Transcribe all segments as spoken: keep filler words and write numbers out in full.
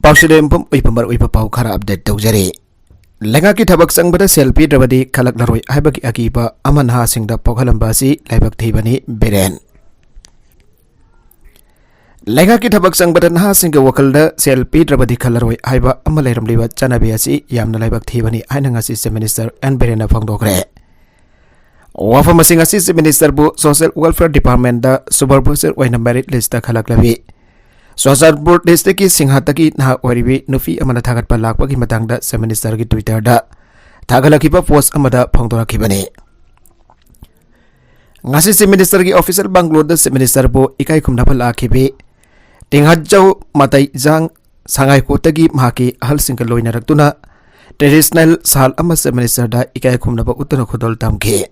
ꯄꯥꯎꯁꯤꯗ ꯌꯨꯝꯐꯝ ꯑꯣꯏꯕ ꯃꯔꯨꯑꯣꯏꯕ ꯄꯥꯎ ꯈꯔ ꯑꯞꯗꯦꯠ ꯇꯧꯖꯔꯤ꯫ ꯂꯩꯉꯥꯛꯀꯤ ꯊꯕꯛ ꯆꯪꯕꯗ ꯁꯦꯜ ꯄꯤꯗ꯭ꯔꯕꯗꯤ ꯈꯜꯂꯛꯂꯔꯣꯏ ꯍꯥꯏꯕꯒꯤ ꯑꯀꯤꯕ ꯑꯃ ꯅꯍꯥꯁꯤꯡꯗ ꯄꯣꯛꯍꯜꯂꯝꯕ ꯑꯁꯤ ꯂꯥꯏꯕꯛ ꯊꯤꯕꯅꯤ, ꯕꯤꯔꯦꯟ꯫ ꯂꯩꯉꯥꯛꯀꯤ ꯊꯕꯛ ꯆꯪꯕꯗ ꯅꯍꯥꯁꯤꯡꯒꯤ ꯋꯥꯈꯜꯗ ꯁꯦꯜ ꯄꯤꯗ꯭ꯔꯕꯗꯤ ꯈꯜꯂꯔꯣꯏ ꯍꯥꯏꯕ ꯑꯃ ꯂꯩꯔꯝꯂꯤꯕ ꯆꯠꯅꯕꯤ ꯑꯁꯤ ꯌꯥꯝꯅ ꯂꯥꯏꯕꯛ ꯊꯤꯕꯅꯤ ꯍꯥꯏꯅ ꯉꯁꯤ ꯆꯤꯐ ꯃꯤꯅꯤꯁꯇꯔ ꯑꯦꯟ ꯕꯤꯔꯦꯟꯅ ꯐꯣꯡꯗꯣꯛꯈ꯭ꯔꯦ꯫ ꯋꯥꯐꯝ ꯑꯁꯤ ꯉꯁꯤ ꯆꯤꯐ ꯃꯤꯅꯤꯁꯇꯔꯕꯨ ꯁꯣꯁꯤꯌꯦꯜ ꯋꯦꯜꯐꯤꯌꯔ ꯗꯤꯄꯥꯔꯠꯃꯦꯟꯗ ꯁꯨꯄꯔꯚꯥꯏꯖꯔ ꯑꯣꯏꯅ ꯃꯦꯔꯤꯠ ꯂꯤꯁꯇ ꯈꯜꯂꯛꯂꯕꯤ ꯆꯨꯔꯆꯥꯟꯄꯨꯔ ꯗꯤꯁꯇ꯭ꯔꯤꯛꯀꯤ ꯁꯤꯡꯍꯥꯇꯒꯤ ꯅꯍꯥ ꯑꯣꯏꯔꯤꯕꯤ ꯅꯨꯄꯤ ꯑꯃꯅ ꯊꯥꯒꯠꯄ ꯂꯥꯛꯄꯒꯤ ꯃꯇꯥꯡꯗ ꯆꯤꯐ ꯃꯤꯅꯤꯁꯇꯔꯒꯤ ꯇ꯭ꯋꯤꯇꯔꯗ ꯊꯥꯒꯠꯂꯛꯈꯤꯕ ꯄꯣꯁ ꯑꯃꯗ ꯐꯣꯡꯗꯣꯔꯛꯈꯤꯕꯅꯤ꯫ ꯉꯁꯤ ꯆꯤꯐ ꯃꯤꯅꯤꯁꯇꯔꯒꯤ ꯑꯣꯐꯤꯁꯤꯌꯦꯜ ꯕꯪꯒ꯭ꯂꯣꯗ ꯆꯤꯐ ꯃꯤꯅꯤꯁꯇꯔꯕꯨ ꯏꯀꯥꯏ ꯈꯨꯝꯅꯕ ꯂꯥꯛꯈꯤꯕꯤ ꯇꯤꯡꯍꯠꯆꯧ ꯃꯇꯩꯖꯥꯡ ꯁꯉꯥꯏꯀꯣꯠꯇꯒꯤ ꯃꯍꯥꯛꯀꯤ ꯑꯍꯜꯁꯤꯡꯒ ꯂꯣꯏꯅꯔꯛꯇꯨꯅ ꯇ꯭ꯔꯦꯗꯤꯁꯅꯦꯜ ꯁꯥꯜ ꯑꯃ ꯆꯤꯐ ꯃꯤꯅꯤꯁꯇꯔꯗ ꯏꯀꯥꯏ ꯈꯨꯝꯅꯕ ꯎꯠꯇꯨꯅ ꯈꯨꯗꯣꯜ ꯇꯝꯈꯤ꯫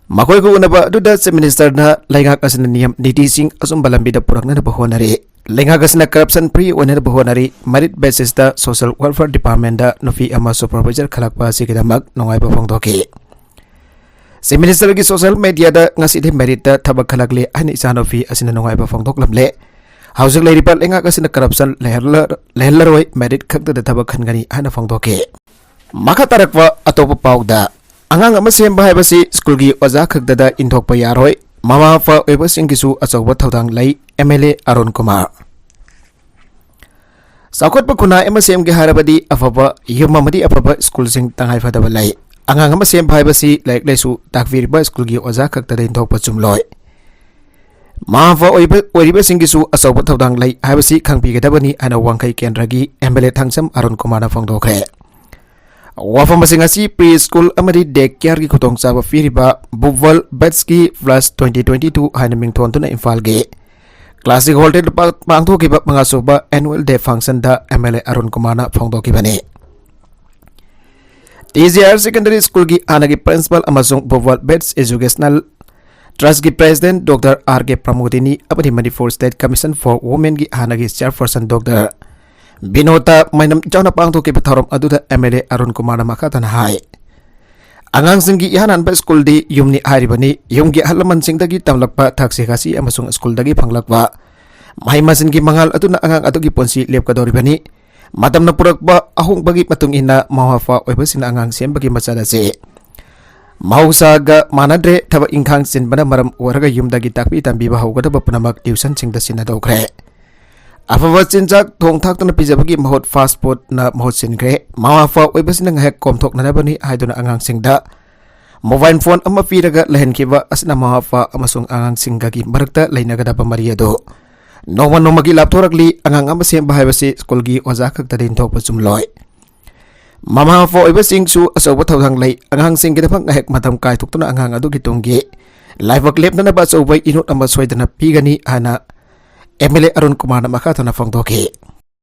ꯃꯈꯣꯏꯒ ꯎꯅꯕ ꯑꯗꯨꯗ ꯆꯤꯐ ꯃꯤꯅꯤꯁꯇꯔꯅ ꯂꯩꯉꯥꯛ ꯑꯁꯤꯅ ꯅꯤꯌꯝ ꯅꯤꯇꯤꯁꯤꯡ ꯑꯆꯨꯝꯕ ꯂꯝꯕꯤꯗ ꯄꯨꯔꯛꯅꯅꯕ ꯍꯣꯠꯅꯔꯤ, ꯂꯩꯉꯥꯛ ꯑꯁꯤꯅ ꯀꯔꯞꯁꯟ ꯐ꯭ꯔꯤ ꯑꯣꯏꯅꯅꯕ ꯍꯣꯠꯅꯔꯤ, ꯃꯦꯔꯤꯠ ꯕꯦꯁꯤꯁꯇ ꯁꯣꯁꯤꯌꯦꯜ ꯋꯦꯜꯐꯤꯌꯔ ꯗꯤꯄꯥꯔꯠꯃꯦꯟꯗ ꯅꯨꯄꯤ ꯑꯃ ꯁꯨꯄꯔꯚꯥꯏꯖꯔ ꯈꯜꯂꯛꯄ ꯑꯁꯤꯒꯤꯗꯃꯛ ꯅꯨꯡꯉꯥꯏꯕ ꯐꯣꯡꯗꯣꯛꯈꯤ꯫ ꯆꯤꯐ ꯃꯤꯅꯤꯁꯇꯔꯒꯤ ꯁꯣꯁꯤꯌꯦꯜ ꯃꯦꯗꯤꯌꯥꯗ ꯉꯁꯤꯗꯤ ꯃꯦꯔꯤꯠꯇ ꯊꯕꯛ ꯈꯜꯂꯛꯂꯦ ꯍꯥꯏꯅ ꯏꯆꯥꯅꯨꯄꯤ ꯑꯁꯤꯅ ꯅꯨꯡꯉꯥꯏꯕ ꯐꯣꯡꯗꯣꯛꯂꯝꯂꯦ꯫ ꯍꯧꯖꯤꯛ ꯂꯩꯔꯤꯕ ꯂꯩꯉꯥꯛ ꯑꯁꯤꯅ ꯀꯔꯞꯁꯟ ꯂꯩꯍꯜꯂ-, ꯂꯩꯍꯜꯂꯔꯣꯏ, ꯃꯦꯔꯤꯠ ꯈꯛꯇꯗ ꯊꯕꯛ ꯈꯟꯒꯅꯤ ꯍꯥꯏꯅ ꯐꯣꯡꯗꯣꯛꯈꯤ꯫ ꯃꯈꯥ ꯇꯥꯔꯛꯄ ꯑꯇꯣꯞꯄ ꯄꯥꯎꯗ, ꯑꯉꯥꯡ ꯑꯃ ꯁꯦꯝꯕ ꯍꯥꯏꯕꯁꯤ ꯁ꯭ꯀꯨꯜꯒꯤ ꯑꯣꯖꯥ ꯈꯛꯇꯗ ꯏꯟꯊꯣꯛꯄ ꯌꯥꯔꯣꯏ, ꯃꯃꯥ ꯃꯄꯥ ꯑꯣꯏꯕꯁꯤꯡꯒꯤꯁꯨ ꯑꯆꯧꯕ ꯊꯧꯗꯥꯡ ꯂꯩ, M L A Arun Kumar. ꯆꯥꯎꯈꯠꯄ ꯈꯨꯟꯅꯥꯏ ꯑꯃ ꯁꯦꯝꯒꯦ ꯍꯥꯏꯔꯕꯗꯤ ꯑꯐꯕ ꯌꯨꯝ ꯑꯃꯗꯤ ꯑꯐꯕ ꯁ꯭ꯀꯨꯜꯁꯤꯡ ꯇꯉꯥꯏꯐꯗꯕ ꯂꯩ꯫ ꯑꯉꯥꯡ ꯑꯃ ꯁꯦꯝꯕ ꯍꯥꯏꯕꯁꯤ ꯂꯥꯏꯔꯤꯛ ꯂꯥꯏꯁꯨ ꯇꯥꯛꯄꯤꯔꯤꯕ ꯁ꯭ꯀꯨꯜꯒꯤ ꯑꯣꯖꯥ ꯈꯛꯇꯗ ꯏꯟꯊꯣꯛꯄ ꯆꯨꯝꯂꯣꯏ꯫ ꯃꯃꯥ ꯃꯄꯥ ꯑꯣꯏꯕ-, ꯑꯣꯏꯔꯤꯕꯁꯤꯡꯒꯤꯁꯨ ꯑꯆꯧꯕ ꯊꯧꯗꯥꯡ ꯂꯩ ꯍꯥꯏꯕꯁꯤ ꯈꯪꯕꯤꯒꯗꯕꯅꯤ ꯍꯥꯏꯅ ꯋꯥꯡꯈꯩ ꯀꯦꯟꯗ꯭ꯔꯒꯤ ꯑꯦꯝ ꯑꯦꯜ ꯑꯦ ꯊꯥꯡꯖꯝ ꯑꯔꯨꯟ ꯀꯨꯃꯥꯔꯅ ꯐꯣꯡꯗꯣꯛꯈ꯭ꯔꯦ꯫ ꯋꯥꯐꯝ ꯑꯁꯤ ꯉꯁꯤ ꯄ꯭ꯔꯤ ꯁ꯭ꯀꯨꯜ ꯑꯃꯗꯤ ꯗꯦ ꯀꯤꯌꯔꯒꯤ ꯈꯨꯗꯣꯡꯆꯥꯕ ꯄꯤꯔꯤꯕ ꯕꯨꯕꯜ ꯕꯦꯠꯁꯀꯤ ꯐ꯭ꯂꯁ ꯇ꯭ꯋꯦꯟꯇꯤ ꯇ꯭ꯋꯦꯟꯇꯤ ꯇꯨ ꯍꯥꯏꯅ ꯃꯤꯡꯊꯣꯟꯗꯨꯅ ꯏꯝꯐꯥꯜꯒꯤ ꯀ꯭ꯂꯥꯁꯤꯛ ꯍꯣꯇꯦꯜꯗ ꯄꯥ-, ꯄꯥꯡꯊꯣꯛꯈꯤꯕ ꯃꯉꯥꯁꯨꯕ ꯑꯦꯅꯨꯋꯦꯜ ꯗꯦ ꯐꯪꯁꯟꯗ ꯑꯦꯝ ꯑꯦꯜ ꯑꯦ ꯑꯔꯨꯟ ꯀꯨꯃꯥꯔꯅ ꯐꯣꯡꯗꯣꯛꯈꯤꯕꯅꯤ꯫ ꯇꯤ ꯖꯤ ꯍꯥꯌꯔ ꯁꯦꯀꯦꯟꯗꯔꯤ ꯁ꯭ꯀꯨꯜꯒꯤ ꯍꯥꯟꯅꯒꯤ ꯄ꯭ꯔꯤꯟꯁꯤꯄꯥꯜ ꯑꯃꯁꯨꯡ ꯕꯨꯕꯜ ꯕꯦꯠꯁ ꯑꯦꯖꯨꯀꯦꯁꯅꯦꯜ ꯇ꯭ꯔꯁꯀꯤ president doctor R K Pramodini ꯑꯃꯗꯤ ꯃꯅꯤꯄꯨꯔ ꯁ꯭ꯇꯦꯠ ꯀꯃꯤꯁꯟ ꯐꯣꯔ ꯋꯨꯃꯦꯟꯒꯤ ꯍꯥꯟꯅꯒꯤ ꯆꯤꯌꯔꯄꯔꯁꯟ ꯗꯣꯛꯇꯔ ꯕꯤꯅꯣꯗ ꯃꯩꯅꯝ ꯌꯥꯎꯅ ꯄꯥꯡꯊꯣꯛꯈꯤꯕ ꯊꯧꯔꯝ ꯑꯗꯨꯗ ꯑꯦꯝ ꯑꯦꯜ ꯑꯦ ꯑꯔꯨꯟ ꯀꯨꯃꯥꯔꯅ ꯃꯈꯥ ꯇꯥꯅ ꯍꯥꯏ, ꯑꯉꯥꯡꯁꯤꯡꯒꯤ ꯏꯍꯥꯟ ꯍꯥꯟꯕ ꯁ꯭ꯀꯨꯜꯗꯤ ꯌꯨꯝꯅꯤ ꯍꯥꯏꯔꯤꯕꯅꯤ꯫ ꯌꯨꯝꯒꯤ ꯑꯍꯜ ꯂꯃꯟꯁꯤꯡꯗꯒꯤ ꯇꯝꯂꯛꯄ ꯊꯛꯁꯤ ꯈꯥꯁꯤ ꯑꯃꯁꯨꯡ ꯁ꯭ꯀꯨꯜꯗꯒꯤ ꯐꯪꯂꯛꯄ ꯃꯍꯩ ꯃꯁꯤꯡꯒꯤ ꯃꯉꯥꯜ ꯑꯗꯨꯅ ꯑꯉꯥꯡ ꯑꯗꯨꯒꯤ ꯄꯨꯟꯁꯤ ꯂꯦꯞꯀꯗꯧꯔꯤꯕꯅꯤ꯫ ꯃꯇꯝꯅ ꯄꯨꯔꯛꯄ ꯑꯍꯣꯡꯕꯒꯤ ꯃꯇꯨꯡ ꯏꯟꯅ ꯃꯃꯥ ꯃꯄꯥ ꯑꯣꯏꯕꯁꯤꯡꯅ ꯑꯉꯥꯡ ꯁꯦꯝꯕꯒꯤ ꯃꯆꯜ ꯑꯁꯤ ꯃꯍꯧꯁꯥꯒ ꯃꯥꯟꯅꯗ꯭ꯔꯦ꯫ ꯊꯕꯛ ꯏꯪꯈꯥꯡ ꯆꯤꯟꯕꯅ ꯃꯔꯝ ꯑꯣꯏꯔꯒ ꯌꯨꯝꯗꯒꯤ ꯇꯥꯛꯄꯤ ꯇꯝꯕꯤꯕ ꯍꯧꯒꯗꯕ ꯄꯨꯝꯅꯃꯛ ꯇ꯭ꯌꯨꯁꯟꯁꯤꯡꯗ ꯁꯤꯟꯅꯗꯧꯈ꯭ꯔꯦ꯫ ꯑꯐꯕ ꯆꯤꯟꯖꯥꯛ ꯊꯣꯡ ꯊꯥꯛꯇꯨꯅ ꯄꯤꯖꯕꯒꯤ ꯃꯍꯨꯠ ꯐꯥꯁ ꯐꯨꯗꯅ ꯃꯍꯨꯠ ꯁꯤꯟꯈ꯭ꯔꯦ꯫ ꯃꯃꯥ ꯃꯄꯥ ꯑꯣꯏꯕꯁꯤꯅ ꯉꯥꯏꯍꯥꯛ ꯀꯣꯝꯊꯣꯛꯅꯅꯕꯅꯤ ꯍꯥꯏꯗꯨꯅ ꯑꯉꯥꯡꯁꯤꯡꯗ ꯃꯣꯕꯥꯏꯜ ꯐꯣꯟ ꯑꯃ ꯄꯤꯔꯒ ꯂꯩꯍꯟꯈꯤꯕ ꯑꯁꯤꯅ ꯃꯃꯥ ꯃꯄꯥ ꯑꯃꯁꯨꯡ ꯑꯉꯥꯡꯁꯤꯡꯒꯒꯤ ꯃꯔꯛꯇ ꯂꯩꯅꯒꯗꯕ ꯃꯔꯤ ꯑꯗꯨ ꯅꯣꯡꯃ ꯅꯣꯡꯃꯒꯤ ꯂꯥꯞꯊꯣꯔꯛꯂꯤ꯫ ꯑꯉꯥꯡ ꯑꯃ ꯁꯦꯝꯕ ꯍꯥꯏꯕꯁꯤ ꯁ꯭ꯀꯨꯜꯒꯤ ꯑꯣꯖꯥ ꯈꯛꯇꯗ ꯏꯟꯊꯣꯛꯄ ꯆꯨꯝꯂꯣꯏ꯫ ꯃꯃꯥ ꯃꯄꯥ ꯑꯣꯏꯕꯁꯤꯡꯁꯨ ꯑꯆꯧꯕ ꯊꯧꯗꯥꯡ ꯂꯩ꯫ ꯑꯉꯥꯡꯁꯤꯡꯒꯤꯗꯃꯛ ꯉꯥꯏꯍꯥꯛ ꯃꯇꯝ ꯀꯥꯏꯊꯣꯛꯇꯨꯅ ꯑꯉꯥꯡ ꯑꯗꯨꯒꯤ ꯇꯨꯡꯒꯤ ꯂꯥꯏꯕꯛ ꯂꯦꯞꯅꯅꯕ ꯑꯆꯧꯕ ꯏꯅꯣꯠ ꯑꯃ ꯁꯣꯏꯗꯅ ꯄꯤꯒꯅꯤ ꯍꯥꯏꯅ ꯑꯦꯝ ꯑꯦꯜ ꯑꯦ ꯑꯔꯨꯟ ꯀꯨꯃꯥꯔꯅ ꯃꯈꯥ ꯇꯥꯅ ꯐꯣꯡꯗꯣꯛꯈꯤ꯫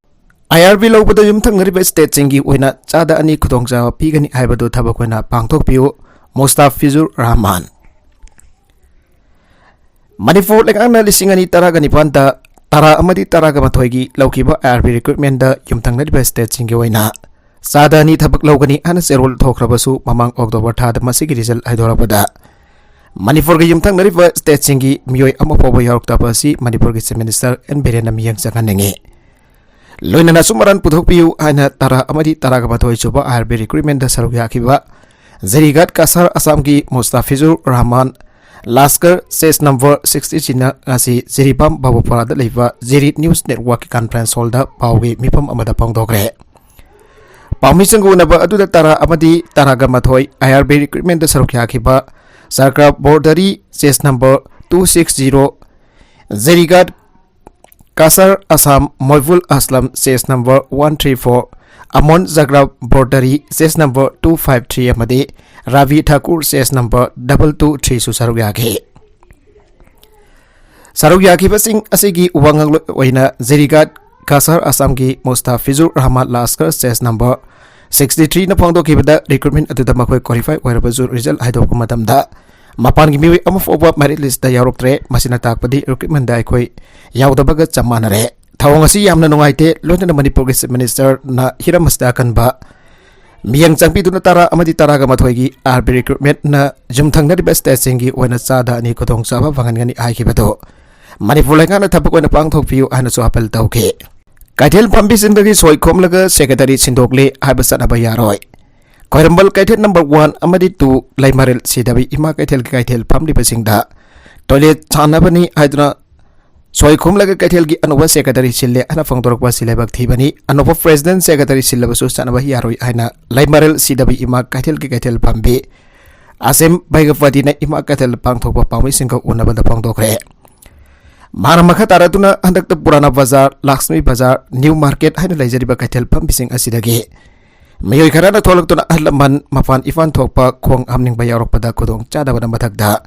ꯑꯥꯏ ꯑꯥꯔ ꯕꯤ ꯂꯧꯕꯗ ꯌꯨꯝꯊꯪꯅꯔꯤꯕ ꯁ꯭ꯇꯦꯠꯁꯤꯡꯒꯤ ꯑꯣꯏꯅ ꯆꯥꯗ ꯑꯅꯤ ꯈꯨꯗꯣꯡꯆꯥꯕ ꯄꯤꯒꯅꯤ ꯍꯥꯏꯕꯗꯨ ꯊꯕꯛ ꯑꯣꯏꯅ ꯄꯥꯡꯊꯣꯛꯄꯤꯌꯨ, ꯃꯨꯁꯇꯥꯐꯤꯖꯨꯔ ꯔꯍꯃꯥꯟ꯫ ꯃꯅꯤꯄꯨꯔ ꯂꯩꯉꯥꯛꯅ ꯂꯤꯁꯤꯡ ꯑꯅꯤ ꯇꯔꯥꯒ ꯅꯤꯄꯥꯟꯗ ꯇꯔꯥ ꯑꯃꯗꯤ ꯇꯔꯥꯒ ꯃꯥꯊꯣꯏꯒꯤ ꯂꯧꯈꯤꯕ ꯑꯥꯏ ꯑꯥꯔ ꯕꯤ ꯔꯤꯀ꯭ꯔꯨꯠꯃꯦꯟꯗ ꯌꯨꯝꯊꯪꯅꯔꯤꯕ ꯁ꯭ꯇꯦꯠꯁꯤꯡꯒꯤ ꯑꯣꯏꯅ ꯆꯥꯗ ꯑꯅꯤ ꯊꯕꯛ ꯂꯧꯒꯅꯤ ꯍꯥꯏꯅ ꯆꯦꯔꯣꯜ ꯊꯣꯛꯈ꯭ꯔꯕꯁꯨ, ꯃꯃꯥꯡ ꯑꯣꯛꯇꯣꯕꯔ ꯊꯥꯗ ꯃꯁꯤꯒꯤ ꯔꯤꯖꯜ ꯍꯥꯏꯗꯣꯔꯛꯄꯗ ꯃꯅꯤꯄꯨꯔꯒ ꯌꯨꯝꯊꯪꯅꯔꯤꯕ ꯁ꯭ꯇꯦꯠꯁꯤꯡꯒꯤ ꯃꯤꯑꯣꯏ ꯑꯃ ꯐꯥꯎꯕ ꯌꯥꯎꯔꯛꯇꯕ ꯑꯁꯤ ꯃꯅꯤꯄꯨꯔꯒꯤ ꯆꯤꯐ ꯃꯤꯅꯤꯁꯇꯔ ꯑꯦꯟ ꯕꯤꯔꯦꯟꯅ ꯃꯤꯠꯌꯦꯡ ꯆꯪꯍꯟꯅꯤꯡꯏ꯫ ꯂꯣꯏꯅꯅ ꯑꯆꯨꯝ ꯑꯔꯥꯟ ꯄꯨꯊꯣꯛꯄꯤꯌꯨ ꯍꯥꯏꯅ ꯇꯔꯥ ꯑꯃꯗꯤ ꯇꯔꯥꯒ ꯃꯥꯊꯣꯏ ꯁꯨꯕ ꯑꯥꯏ ꯑꯥꯔ ꯕꯤ ꯔꯤꯀ꯭ꯔꯨꯠꯃꯦꯟꯗ ꯁꯔꯨꯛ ꯌꯥꯈꯤꯕ ꯖꯤꯔꯤꯒꯥꯠ ꯀꯁꯥꯔ ꯑꯁꯥꯝꯒꯤ ꯃꯨꯁꯇꯥꯐꯤꯖꯨꯔ ꯔꯍꯃꯥꯟ ꯂꯥꯁꯀꯔ ꯁꯦꯁ ꯅꯝꯕꯔ ꯁꯤꯛꯁꯇꯤ ꯊ꯭ꯔꯤꯅ ꯉꯁꯤ ꯖꯤꯔꯤꯕꯥꯝ ꯕꯥꯕꯨꯄꯥꯔꯥꯗ ꯂꯩꯕ ꯖꯤꯔꯤ ꯅ꯭ꯌꯨꯁ ꯅꯦꯠꯋꯥꯔꯛꯀꯤ ꯀꯟꯐ꯭ꯔꯦꯟꯁ ꯍꯣꯜꯗ ꯄꯥꯎꯒꯤ ꯃꯤꯐꯝ ꯑꯃꯗ ꯐꯣꯡꯗꯣꯛꯈ꯭ꯔꯦ꯫ ꯄꯥꯎꯃꯤꯁꯤꯡꯒ ꯎꯅꯕ ꯑꯗꯨꯗ ꯇꯔꯥ ꯑꯃꯗꯤ ꯇꯔꯥꯒ ꯃꯥꯊꯣꯏ ꯑꯥꯏ ꯑꯥꯔ ꯕꯤ ꯔꯤꯀ꯭ꯔꯨꯠꯃꯦꯟꯗ ꯁꯔꯨꯛ ꯌꯥꯈꯤꯕ ꯆꯀ꯭ꯔꯕꯣꯔꯗꯔꯤ ꯁꯦꯁ number two six zero, Jirighat Cachar Assam Moibul Islam ꯁꯦꯁ number one three four, Amon Chakraborty ꯁꯦꯁ ꯅꯝꯕꯔ ꯇꯨ ꯐꯥꯏꯚ ꯊ꯭ꯔꯤ ꯑꯃꯗꯤ ꯔꯥꯕꯤ ꯊꯥꯀꯨꯔ ꯁꯦꯁ ꯅꯝꯕꯔ ꯗꯕꯜ ꯇꯨ ꯊ꯭ꯔꯤꯁꯨ ꯁꯔꯨꯛ ꯌꯥꯈꯤ꯫ ꯁꯔꯨꯛ ꯌꯥꯈꯤꯕꯁꯤꯡ ꯑꯁꯤꯒꯤ ꯋꯥ ꯉꯥꯡꯂꯣꯏ ꯑꯣꯏꯅ ꯖꯤꯔꯤꯒꯥꯠ ꯀꯁꯥꯔ ꯑꯁꯥꯝꯒꯤ ꯃꯨꯁꯇꯥꯐꯤꯖꯨꯔ ꯔꯍꯃꯥꯟ ꯂꯥꯁꯀꯔ ꯁꯦꯁ ꯅꯝꯕꯔ ꯁꯤꯛꯁꯇꯤ ꯊ꯭ꯔꯤꯅ ꯐꯣꯡꯗꯣꯛꯈꯤꯕꯗ, ꯔꯤꯀ꯭ꯔꯨꯠꯃꯦꯟ ꯑꯗꯨꯗ ꯃꯈꯣꯏ ꯀ꯭ꯋꯥꯂꯤꯐꯥꯏ ꯑꯣꯏꯔꯕꯁꯨ ꯔꯤꯖꯜ ꯍꯥꯏꯗꯣꯛꯄ ꯃꯇꯝꯗ ꯃꯄꯥꯟꯒꯤ ꯃꯤꯑꯣꯏ ꯑꯃ ꯐꯥꯎꯕ ꯃꯦꯔꯤꯠ ꯂꯤꯁꯇ ꯌꯥꯎꯔꯛꯇ꯭ꯔꯦ꯫ ꯃꯁꯤꯅ ꯇꯥꯛꯄꯗꯤ ꯔꯤꯀ꯭ꯔꯨꯠꯃꯦꯟꯗ ꯑꯩꯈꯣꯏ ꯌꯥꯎꯗꯕꯒ ꯆꯞ ꯃꯥꯟꯅꯔꯦ꯫ ꯊꯧꯑꯣꯡ ꯑꯁꯤ ꯌꯥꯝꯅ ꯅꯨꯡꯉꯥꯏꯇꯦ꯫ ꯂꯣꯏꯅꯅ ꯃꯅꯤꯄꯨꯔꯒꯤ ꯆꯤꯐ ꯃꯤꯅꯤꯁꯇꯔꯅ ꯍꯤꯔꯝ ꯑꯁꯤꯗ ꯑꯀꯟꯕ ꯃꯤꯠꯌꯦꯡ ꯆꯪꯕꯤꯗꯨꯅ ꯇꯔꯥ ꯑꯃꯗꯤ ꯇꯔꯥꯒ ꯃꯥꯊꯣꯏꯒꯤ ꯑꯥꯔ ꯕꯤ ꯔꯤꯀ꯭ꯔꯨꯠꯃꯦꯟꯅ ꯌꯨꯝꯊꯪꯅꯔꯤꯕ ꯁ꯭ꯇꯦꯠꯁꯤꯡꯒꯤ ꯑꯣꯏꯅ ꯆꯥꯗ ꯑꯅꯤ ꯈꯨꯗꯣꯡꯆꯥꯕ ꯐꯪꯍꯟꯒꯅꯤ ꯍꯥꯏꯈꯤꯕꯗꯨ ꯃꯅꯤꯄꯨꯔ ꯂꯩꯉꯥꯛꯅ ꯊꯕꯛ ꯑꯣꯏꯅ ꯄꯥꯡꯊꯣꯛꯄꯤꯌꯨ ꯍꯥꯏꯅꯁꯨ ꯑꯄꯤꯜ ꯇꯧꯈꯤ꯫ ꯀꯩꯊꯦꯜ ꯐꯝꯕꯤꯁꯤꯡꯗꯒꯤ ꯁꯣꯏ ꯈꯣꯝꯂꯒ ꯁꯦꯀ꯭ꯔꯦꯇꯔꯤ ꯁꯤꯟꯗꯣꯛꯂꯦ ꯍꯥꯏꯕ ꯆꯠꯅꯕ ꯌꯥꯔꯣꯏ꯫ ꯈ꯭ꯋꯥꯏꯔꯝꯕꯟ ꯀꯩꯊꯦꯜ ꯅꯝꯕꯔ ꯋꯥꯟ ꯑꯃꯗꯤ ꯇꯨ ꯂꯩꯃꯔꯦꯜ ꯁꯤꯗꯕꯤ ꯏꯃꯥ ꯀꯩꯊꯦꯜꯒꯤ ꯀꯩꯊꯦꯜ ꯐꯝꯂꯤꯕꯁꯤꯡꯗ ꯇꯣꯏꯂꯦꯠ ꯁꯥꯟꯅꯕꯅꯤ ꯍꯥꯏꯗꯨꯅ ꯁꯣꯏ ꯈꯣꯝꯂꯒ ꯀꯩꯊꯦꯜꯒꯤ ꯑꯅꯧꯕ ꯁꯦꯀ꯭ꯔꯦꯇꯔꯤ ꯁꯤꯜꯂꯦ ꯍꯥꯏꯅ ꯐꯣꯡꯗꯣꯔꯛꯄ ꯑꯁꯤ ꯂꯥꯏꯕꯛ ꯊꯤꯕꯅꯤ꯫ ꯑꯅꯧꯕ ꯄ꯭ꯔꯦꯁꯤꯗꯦꯟ ꯁꯦꯀ꯭ꯔꯦꯇꯔꯤ ꯁꯤꯜꯂꯕꯁꯨ ꯆꯠꯅꯕ ꯌꯥꯔꯣꯏ ꯍꯥꯏꯅ ꯂꯩꯃꯔꯦꯜ ꯁꯤꯗꯕꯤ ꯏꯃꯥ ꯀꯩꯊꯦꯜꯒꯤ ꯀꯩꯊꯦꯜ ꯐꯝꯕꯤ ꯑꯁꯦꯝ ꯕꯩꯒꯄꯇꯤꯅ ꯏꯃꯥ ꯀꯩꯊꯦꯜ ꯄꯥꯡꯊꯣꯛꯄ ꯄꯥꯎꯃꯤꯁꯤꯡꯒ ꯎꯅꯕꯗ ꯐꯣꯡꯗꯣꯛꯈ꯭ꯔꯦ꯫ ꯃꯥꯅ ꯃꯈꯥ ꯇꯥꯔꯛꯇꯨꯅ ꯍꯟꯗꯛꯇ ꯄꯨꯔꯥꯅꯥ ꯕꯖꯥꯔ, ꯂꯛꯁꯃꯤ ꯕꯖꯥꯔ, ꯅ꯭ꯌꯨ ꯃꯥꯔꯀꯦꯠ ꯍꯥꯏꯅ ꯂꯩꯖꯔꯤꯕ ꯀꯩꯊꯦꯜ ꯐꯝꯕꯤꯁꯤꯡ ꯑꯁꯤꯗꯒꯤ ꯃꯤꯑꯣꯏ ꯈꯔꯅ ꯊꯣꯛꯂꯛꯇꯨꯅ ꯑꯍꯜ ꯂꯃꯟ ꯃꯄꯥꯟ ꯏꯄꯥꯟ ꯊꯣꯛꯄ, ꯈꯣꯡ ꯍꯥꯝꯅꯤꯡꯕ ꯌꯥꯎꯔꯛꯄꯗ ꯈꯨꯗꯣꯡ ꯆꯥꯗꯕꯅ ꯃꯊꯛꯇ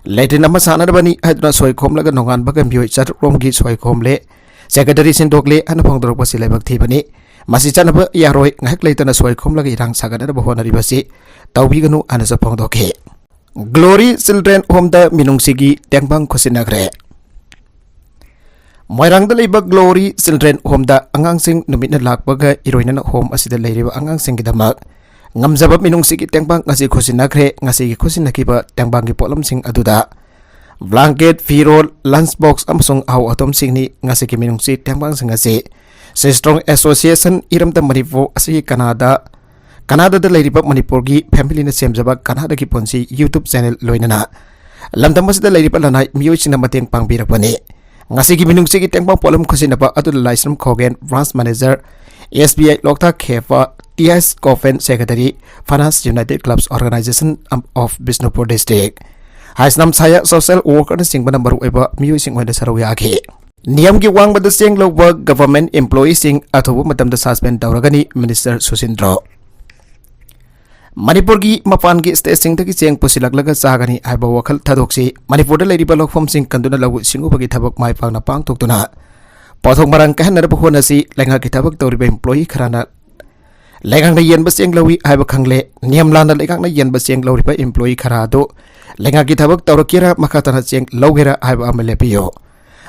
ꯂꯦꯇ꯭ꯔꯤꯟ ꯑꯃ ꯁꯥꯟꯅꯅꯕꯅꯤ ꯍꯥꯏꯗꯨꯅ ꯁꯣꯏ ꯈꯣꯝꯂꯒ ꯅꯣꯡꯉꯥꯟꯕꯒ ꯃꯤꯑꯣꯏ ꯆꯥꯇ꯭ꯔꯨꯛ ꯔꯣꯝꯒꯤ ꯁꯣꯏ ꯈꯣꯝꯂꯦ, ꯁꯦꯀ꯭ꯔꯦꯇꯔꯤ ꯁꯤꯟꯗꯣꯛꯂꯦ ꯍꯥꯏꯅ ꯐꯣꯡꯗꯣꯔꯛꯄꯁꯤ ꯂꯥꯏꯕꯛ ꯊꯤꯕꯅꯤ꯫ ꯃꯁꯤ ꯆꯠꯅꯕ ꯌꯥꯔꯣꯏ, ꯉꯥꯏꯍꯥꯛ ꯂꯩꯇꯅ ꯁꯣꯏ ꯈꯣꯝꯂꯒ ꯏꯔꯥꯡ ꯁꯥꯒꯠꯅꯅꯕ ꯍꯣꯠꯅꯔꯤꯕꯁꯤ ꯇꯧꯕꯤꯒꯅꯨ ꯍꯥꯏꯅꯁꯨ ꯐꯣꯡꯗꯣꯛꯈꯤ꯫ ꯒ꯭ꯂꯣꯔꯤ ꯆꯤꯜꯗ꯭ꯔꯦꯟ ꯍꯣꯝꯗ ꯃꯤꯅꯨꯡꯁꯤꯒꯤ ꯇꯦꯡꯕꯥꯡ ꯈꯨꯠꯁꯤꯟꯅꯈ꯭ꯔꯦ꯫ ꯃꯣꯏꯔꯥꯡꯗ ꯂꯩꯕ ꯒ꯭ꯂꯣꯔꯤ ꯆꯤꯜꯗ꯭ꯔꯦꯟ ꯍꯣꯝꯗ ꯑꯉꯥꯡꯁꯤꯡ ꯅꯨꯃꯤꯠꯅ ꯂꯥꯛꯄꯒ ꯏꯔꯣꯏꯅꯅ ꯍꯣꯝ ꯑꯁꯤꯗ ꯂꯩꯔꯤꯕ ꯑꯉꯥꯡꯁꯤꯡꯒꯤꯗꯃꯛ ꯉꯝꯖꯕ ꯃꯤꯅꯨꯡꯁꯤꯒꯤ ꯇꯦꯡꯕꯥꯡ ꯑꯁꯤ ꯈꯨꯠꯁꯤꯟꯅꯈ꯭ꯔꯦ꯫ ꯉꯁꯤꯒꯤ ꯈꯨꯠꯁꯤꯟꯅꯈꯤꯕ ꯇꯦꯡꯕꯥꯡꯒꯤ ꯄꯣꯠꯂꯝꯁꯤꯡ ꯑꯗꯨꯗ ꯕ꯭ꯂꯥꯡꯀꯦꯠ, ꯐꯤꯔꯣꯜ, ꯂꯟꯆ ꯕꯣꯛꯁ ꯑꯃꯁꯨꯡ ꯑꯍꯥꯎ ꯑꯊꯨꯝꯁꯤꯡꯅꯤ꯫ ꯉꯁꯤꯒꯤ ꯃꯤꯅꯨꯡꯁꯤ ꯇꯦꯡꯕꯥꯡꯁꯤꯡ ꯑꯁꯤ ꯁꯤꯁꯇ꯭ꯔꯣꯡ ꯑꯦꯁꯣꯁꯤꯌꯦꯁꯟ ꯏꯔꯝꯗꯝ ꯃꯅꯤꯄꯨꯔ ꯑꯁꯤꯒꯤ ꯀꯅꯥꯗ, ꯀꯅꯥꯗꯥꯗ ꯂꯩꯔꯤꯕ ꯃꯅꯤꯄꯨꯔꯒꯤ ꯐꯦꯃꯤꯂꯤꯅ ꯁꯦꯝꯖꯕ ꯀꯅꯥꯗꯥꯒꯤ ꯄꯨꯟꯁꯤ YouTube ꯆꯦꯅꯦꯜ ꯂꯣꯏꯅꯅ ꯂꯝꯗꯝ ꯑꯁꯤꯗ ꯂꯩꯔꯤꯕ ꯂꯅꯥꯏ ꯃꯤꯑꯣꯏꯁꯤꯡꯅ ꯃꯇꯦꯡ ꯄꯥꯡꯕꯤꯔꯛꯄꯅꯤ꯫ ꯉꯁꯤꯒꯤ ꯃꯤꯅꯨꯡꯁꯤꯒꯤ ꯇꯦꯡꯕꯥꯡ ꯄꯣꯠꯂꯝ ꯈꯨꯠꯁꯤꯟꯅꯕ ꯑꯗꯨꯗ Laishram Khogen, branch manager, SBI Loktak ꯈꯦꯄ, TS Kofen, secretary, finance united clubs organization of Bishnupur district, Haisnam Saya social ꯋꯥꯔꯀꯔꯅꯆꯤꯡꯕꯅ ꯃꯔꯨꯑꯣꯏꯕ ꯃꯤꯑꯣꯏꯁꯤꯡ ꯑꯣꯏꯅ ꯁꯔꯨꯛ ꯌꯥꯈꯤ꯫ ꯅꯤꯌꯝꯒꯤ ꯋꯥꯡꯃꯗ ꯆꯦꯡ ꯂꯧꯕ ꯒꯚꯔꯟꯃꯦꯟꯠ ꯏꯝꯄ꯭ꯂꯣꯌꯤꯁꯤꯡ ꯑꯊꯨꯕ ꯃꯇꯝꯗ ꯁꯁꯄꯦꯟ ꯇꯧꯔꯒꯅꯤ, ꯃꯤꯅꯤꯁꯇꯔ ꯁꯨꯁꯤꯟꯗ꯭ꯔꯣ꯫ ꯃꯅꯤꯄꯨꯔꯒꯤ ꯃꯄꯥꯟꯒꯤ ꯁ꯭ꯇꯦꯠꯁꯤꯡꯗꯒꯤ ꯆꯦꯡ ꯄꯨꯁꯤꯜꯂꯛꯂꯒ ꯆꯥꯒꯅꯤ ꯍꯥꯏꯕ ꯋꯥꯈꯜ ꯊꯥꯗꯣꯛꯁꯤ꯫ ꯃꯅꯤꯄꯨꯔꯗ ꯂꯩꯔꯤꯕ ꯂꯧꯐꯝꯁꯤꯡ ꯀꯟꯗꯨꯅ ꯂꯧꯎ ꯁꯤꯡꯎꯕꯒꯤ ꯊꯕꯛ ꯃꯥꯏ ꯄꯥꯛꯅ ꯄꯥꯡꯊꯣꯛꯇꯨꯅ ꯄꯣꯠꯊꯣꯛ ꯃꯔꯥꯡ ꯀꯥꯏꯍꯟꯅꯕ ꯍꯣꯠꯅꯁꯤ꯫ ꯂꯩꯉꯥꯛꯀꯤ ꯊꯕꯛ ꯇꯧꯔꯤꯕ ꯏꯝꯄ꯭ꯂꯣꯌꯤ ꯈꯔꯅ ꯂꯩꯉꯥꯛꯅ ꯌꯦꯟꯕ ꯆꯦꯡ ꯂꯧꯏ ꯍꯥꯏꯕ ꯈꯪꯂꯦ꯫ ꯅꯤꯌꯝ ꯂꯥꯟꯅ ꯂꯩꯉꯥꯛꯅ ꯌꯦꯟꯕ ꯆꯦꯡ ꯂꯧꯔꯤꯕ ꯏꯝꯄ꯭ꯂꯣꯌꯤ ꯈꯔ ꯑꯗꯨ ꯂꯩꯉꯥꯛꯀꯤ ꯊꯕꯛ ꯇꯧꯔꯛꯀꯦꯔꯥ, ꯃꯈꯥ ꯇꯥꯅ ꯆꯦꯡ ꯂꯧꯒꯦꯔꯥ ꯍꯥꯏꯕ ꯑꯃ ꯂꯦꯞꯄꯤꯌꯨ꯫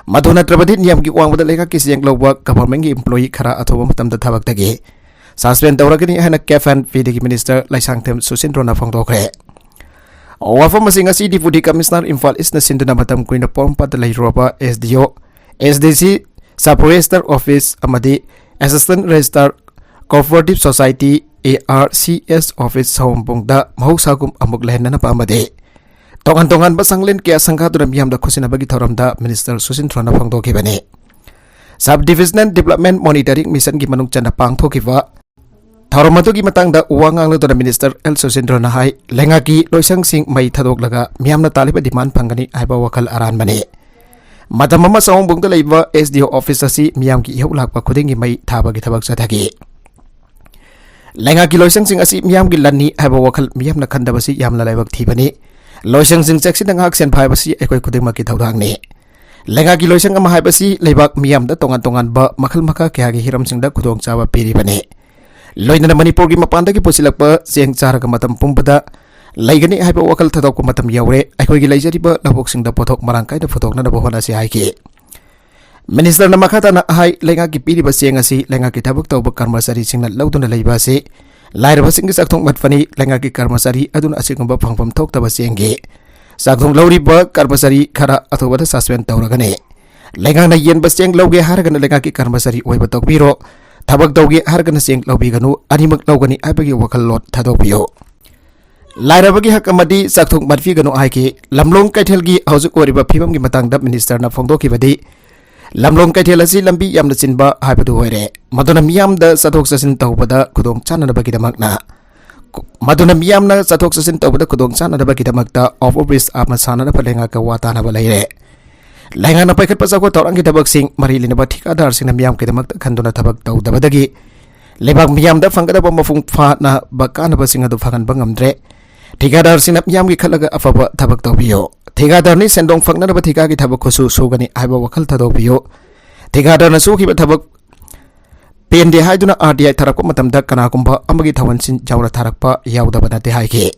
ꯃꯗꯨ ꯅꯠꯇ꯭ꯔꯕꯗꯤ ꯅꯤꯌꯝꯒꯤ ꯋꯥꯡꯃꯗ ꯂꯩꯉꯥꯛꯀꯤ ꯆꯦꯡ ꯂꯧꯕ ꯒꯚꯔꯟꯃꯦꯟꯠꯀꯤ ꯏꯝꯄ꯭ꯂꯣꯌꯤ ꯈꯔ ꯑꯊꯨꯕ ꯃꯇꯝꯗ ꯊꯕꯛꯇꯒꯤ ꯁꯁꯄꯦꯟ ꯇꯧꯔꯒꯅꯤ ꯍꯥꯏꯅ ꯀꯦꯞ ꯑꯦꯟ ꯄꯤꯗꯒꯤ ꯃꯤꯅꯤꯁꯇꯔ ꯂꯩꯁꯥꯡꯊꯦꯝ ꯁꯨꯁꯤꯟꯗ꯭ꯔꯣꯅ ꯐꯣꯡꯗꯣꯛꯈ꯭ꯔꯦ꯫ ꯋꯥꯐꯝ ꯑꯁꯤ ꯉꯁꯤ Deputy Commissioner ꯏꯝꯐꯥꯜ ꯏꯁꯅ ꯁꯤꯟꯗꯨꯅ ꯃꯇꯝ ꯀꯨꯏꯅ ꯄꯣꯔꯣꯝꯄꯥꯠꯇ ꯂꯩꯔꯨꯔꯕ S D O, S D C, Sub Register Office ꯑꯃꯗꯤ Assistant Registrar, Cooperative Society, A R C S Office ꯁꯑꯣꯝꯕꯨꯡꯗ ꯃꯍꯧꯁꯥꯒꯨꯝ ꯑꯃꯨꯛ ꯂꯩꯍꯟꯅꯅꯕ ꯑꯃꯗꯤ ꯇꯣꯉꯥꯟ ꯇꯣꯉꯥꯟꯕ ꯁꯪꯂꯦꯟ ꯀꯌꯥ ꯁꯪꯒꯥꯗꯨꯅ ꯃꯤꯌꯥꯝꯗ ꯈꯨꯠꯁꯤꯟꯅꯕꯒꯤ ꯊꯧꯔꯝꯗ Minister ꯁꯨꯁꯤꯟꯗ꯭ꯔꯣꯅ ꯐꯣꯡꯗꯣꯛꯈꯤꯕꯅꯤ꯫ Sub Divisional Development Monitoring Missionꯒꯤ ꯃꯅꯨꯡ ꯆꯟꯅ ꯄꯥꯡꯊꯣꯛꯈꯤꯕ ꯊꯧꯔꯝ ꯑꯗꯨꯒꯤ ꯃꯇꯥꯡꯗ ꯋꯥ ꯉꯥꯡꯂꯗꯨꯅ Minister ꯑꯦꯜ ꯁꯨꯁꯤꯟꯗ꯭ꯔꯣꯅ ꯍꯥꯏ, ꯂꯩꯉꯥꯛꯀꯤ ꯂꯣꯏꯁꯪꯁꯤꯡ ꯃꯩ ꯊꯥꯗꯣꯛꯂꯒ ꯃꯤꯌꯥꯝꯅ ꯇꯥꯜꯂꯤꯕ demand ꯐꯪꯒꯅꯤ ꯍꯥꯏꯕ ꯋꯥꯈꯜ ꯑꯔꯥꯟꯕꯅꯤ꯫ ꯃꯇꯝ ꯑꯃ ꯁꯑꯣꯝꯕꯨꯡꯗ ꯂꯩꯕ S D O office ꯑꯁꯤ ꯃꯤꯌꯥꯝꯒꯤ ꯏꯍꯧ ꯂꯥꯛꯄ ꯈꯨꯗꯤꯡꯒꯤ ꯃꯩ ꯊꯥꯕꯒꯤ ꯊꯕꯛ ꯆꯠꯊꯈꯤ꯫ ꯂꯩꯉꯥꯛꯀꯤ ꯂꯣꯏꯁꯪꯁꯤꯡ ꯑꯁꯤ ꯃꯤꯌꯥꯝꯒꯤ ꯂꯟꯅꯤ ꯍꯥꯏꯕ ꯋꯥꯈꯜ ꯃꯤꯌꯥꯝꯅ ꯈꯟꯗꯕꯁꯤ ꯌꯥꯝꯅ ꯂꯥꯏꯕꯛ ꯊꯤꯕꯅꯤ꯫ ꯂꯣꯏꯁꯪꯁꯤꯡ ꯆꯦꯛꯁꯤꯟꯅ ꯉꯥꯛ ꯁꯦꯟ ꯍꯥꯏꯕꯁꯤ ꯑꯩꯈꯣꯏ ꯈꯨꯗꯤꯡꯃꯛꯀꯤ ꯊꯧꯗꯥꯡꯅꯤ꯫ ꯂꯩꯉꯥꯛꯀꯤ ꯂꯣꯏꯁꯪ ꯑꯃ ꯍꯥꯏꯕꯁꯤ ꯂꯩꯕꯥꯛ ꯃꯤꯌꯥꯝꯗ ꯇꯣꯉꯥꯟ ꯇꯣꯉꯥꯟꯕ ꯃꯈꯜ ꯃꯈꯥ ꯀꯌꯥꯒꯤ ꯍꯤꯔꯝꯁꯤꯡꯗ ꯈꯨꯗꯣꯡꯆꯥꯕ ꯄꯤꯔꯤꯕꯅꯤ꯫ ꯂꯣꯏꯅꯅ ꯃꯅꯤꯄꯨꯔꯒꯤ ꯃꯄꯥꯟꯗꯒꯤ ꯄꯨꯁꯤꯜꯂꯛꯄ ꯆꯦꯡ ꯆꯥꯔꯒ ꯃꯇꯝ ꯄꯨꯝꯕꯗ ꯂꯩꯒꯅꯤ ꯍꯥꯏꯕ ꯋꯥꯈꯜ ꯊꯥꯗꯣꯛꯄ ꯃꯇꯝ ꯌꯧꯔꯦ꯫ ꯑꯩꯈꯣꯏꯒꯤ ꯂꯩꯖꯔꯤꯕ ꯂꯧꯕꯨꯛꯁꯤꯡꯗ ꯄꯣꯠꯊꯣꯛ ꯃꯔꯥꯡ ꯀꯥꯏꯅ ꯄꯨꯊꯣꯛꯅꯅꯕ ꯍꯣꯠꯅꯁꯤ ꯍꯥꯏꯈꯤ꯫ Ministerꯅ ꯃꯈꯥ ꯇꯥꯅ ꯍꯥꯏ, ꯂꯩꯉꯥꯛꯀꯤ ꯄꯤꯔꯤꯕ ꯆꯦꯡ ꯑꯁꯤ ꯂꯩꯉꯥꯛꯀꯤ ꯊꯕꯛ ꯇꯧꯕ ꯀꯔꯃꯆꯥꯔꯤꯁꯤꯡꯅ ꯂꯧꯗꯨꯅ ꯂꯩꯕ ꯑꯁꯤ ꯂꯥꯏꯔꯕꯁꯤꯡꯒꯤ ꯆꯥꯛꯊꯣꯡ ꯃꯠꯄꯅꯤ꯫ ꯂꯩꯉꯥꯛꯀꯤ ꯀꯔꯃꯆꯥꯔꯤ ꯑꯗꯨꯅ ꯑꯁꯤꯒꯨꯝꯕ ꯐꯪꯐꯝ ꯊꯣꯛꯇꯕ ꯆꯦꯡꯒꯤ ꯆꯥꯛꯊꯣꯡ ꯂꯧꯔꯤꯕ ꯀꯔꯃꯆꯥꯔꯤ ꯈꯔ ꯑꯊꯨꯕꯗ suspend ꯇꯧꯔꯒꯅꯤ꯫ ꯂꯩꯉꯥꯛꯅ ꯌꯦꯟꯕ ꯆꯦꯡ ꯂꯧꯒꯦ ꯍꯥꯏꯔꯒꯅ ꯂꯩꯉꯥꯛꯀꯤ ꯀꯔꯃꯆꯥꯔꯤ ꯑꯣꯏꯕ ꯇꯧꯕꯤꯔꯣ, ꯊꯕꯛ ꯇꯧꯒꯦ ꯍꯥꯏꯔꯒꯅ ꯆꯦꯡ ꯂꯧꯕꯤꯒꯅꯨ, ꯑꯅꯤꯃꯛ ꯂꯧꯒꯅꯤ ꯍꯥꯏꯕꯒꯤ ꯋꯥꯈꯜꯂꯣꯟ ꯊꯥꯗꯣꯛꯄꯤꯌꯨ꯫ ꯂꯥꯏꯔꯕꯒꯤ ꯍꯛ ꯑꯃꯗꯤ ꯆꯥꯛꯊꯣꯡ ꯃꯠꯄꯤꯒꯅꯨ ꯍꯥꯏꯈꯤ꯫ ꯂꯝꯂꯣꯡ ꯀꯩꯊꯦꯜꯒꯤ ꯍꯧꯖꯤꯛ ꯑꯣꯏꯔꯤꯕ ꯐꯤꯕꯝꯒꯤ ꯃꯇꯥꯡꯗ Ministerꯅ ꯐꯣꯡꯗꯣꯛꯈꯤꯕꯗꯤ, ꯂꯝꯂꯣꯡ ꯀꯩꯊꯦꯜ ꯑꯁꯤ ꯂꯝꯕꯤ ꯌꯥꯝꯅ ꯆꯤꯟꯕ ꯍꯥꯏꯕꯗꯨ ꯑꯣꯏꯔꯦ꯫ ꯃꯗꯨꯅ ꯃꯤꯌꯥꯝꯗ ꯆꯠꯊꯣꯛ ꯆꯠꯁꯤꯟ ꯇꯧꯕꯗ ꯈꯨꯗꯣꯡ ꯆꯥꯅꯅꯕꯒꯤꯗꯃꯛꯅ, ꯃꯗꯨꯅ ꯃꯤꯌꯥꯝꯅ ꯆꯠꯊꯣꯛ ꯆꯠꯁꯤꯟ ꯇꯧꯕꯗ ꯈꯨꯗꯣꯡ ꯆꯥꯅꯅꯕꯒꯤꯗꯃꯛꯇ overbridge ꯑꯃ ꯁꯥꯅꯅꯕ ꯂꯩꯉꯥꯛꯀ ꯋꯥ ꯇꯥꯅꯕ ꯂꯩꯔꯦ꯫ ꯂꯩꯉꯥꯛꯅ ꯄꯥꯏꯈꯠꯄ ꯆꯥꯎꯈꯠ ꯊꯧꯔꯥꯡꯒꯤ ꯊꯕꯛꯁꯤꯡ ꯃꯔꯤ ꯂꯩꯅꯕ ꯊꯤꯀꯥꯗꯥꯔꯁꯤꯡꯅ ꯃꯤꯌꯥꯝꯒꯤꯗꯃꯛꯇ ꯈꯟꯗꯨꯅ ꯊꯕꯛ ꯇꯧꯗꯕꯗꯒꯤ ꯂꯩꯕꯥꯛ ꯃꯤꯌꯥꯝꯗ ꯐꯪꯒꯗꯕ ꯃꯄꯨꯡ ꯐꯥꯅꯕ ꯀꯥꯟꯅꯕꯁꯤꯡ ꯑꯗꯨ ꯐꯪꯍꯟꯕ ꯉꯝꯗ꯭ꯔꯦ꯫ ꯊꯤꯀꯥꯗꯥꯔꯁꯤꯡꯅ ꯃꯤꯌꯥꯝꯒꯤ ꯈꯜꯂꯒ ꯑꯐꯕ ꯊꯕꯛ ꯇꯧꯕꯤꯌꯨ꯫ ꯊꯤꯀꯥꯗꯥꯔꯅꯤ ꯁꯦꯟꯗꯣꯡ ꯐꯪꯅꯅꯕ ꯊꯤꯀꯥꯒꯤ ꯊꯕꯛ ꯈꯨꯠꯁꯨ ꯁꯨꯒꯅꯤ ꯍꯥꯏꯕ ꯋꯥꯈꯜ ꯊꯥꯗꯣꯛꯄꯤꯌꯨ꯫ ꯊꯤꯀꯥꯗꯥꯔꯅ ꯁꯨꯈꯤꯕ ꯊꯕꯛ ꯄꯦꯟꯗꯦ ꯍꯥꯏꯗꯨꯅ R T I ꯊꯥꯔꯛꯄ ꯃꯇꯝꯗ ꯀꯅꯥꯒꯨꯝꯕ ꯑꯃꯒꯤ ꯊꯧꯍꯟꯁꯤꯟ ꯌꯥꯎꯅ ꯊꯥꯔꯛꯄ ꯌꯥꯎꯗꯕ ꯅꯠꯇꯦ ꯍꯥꯏꯈꯤ꯫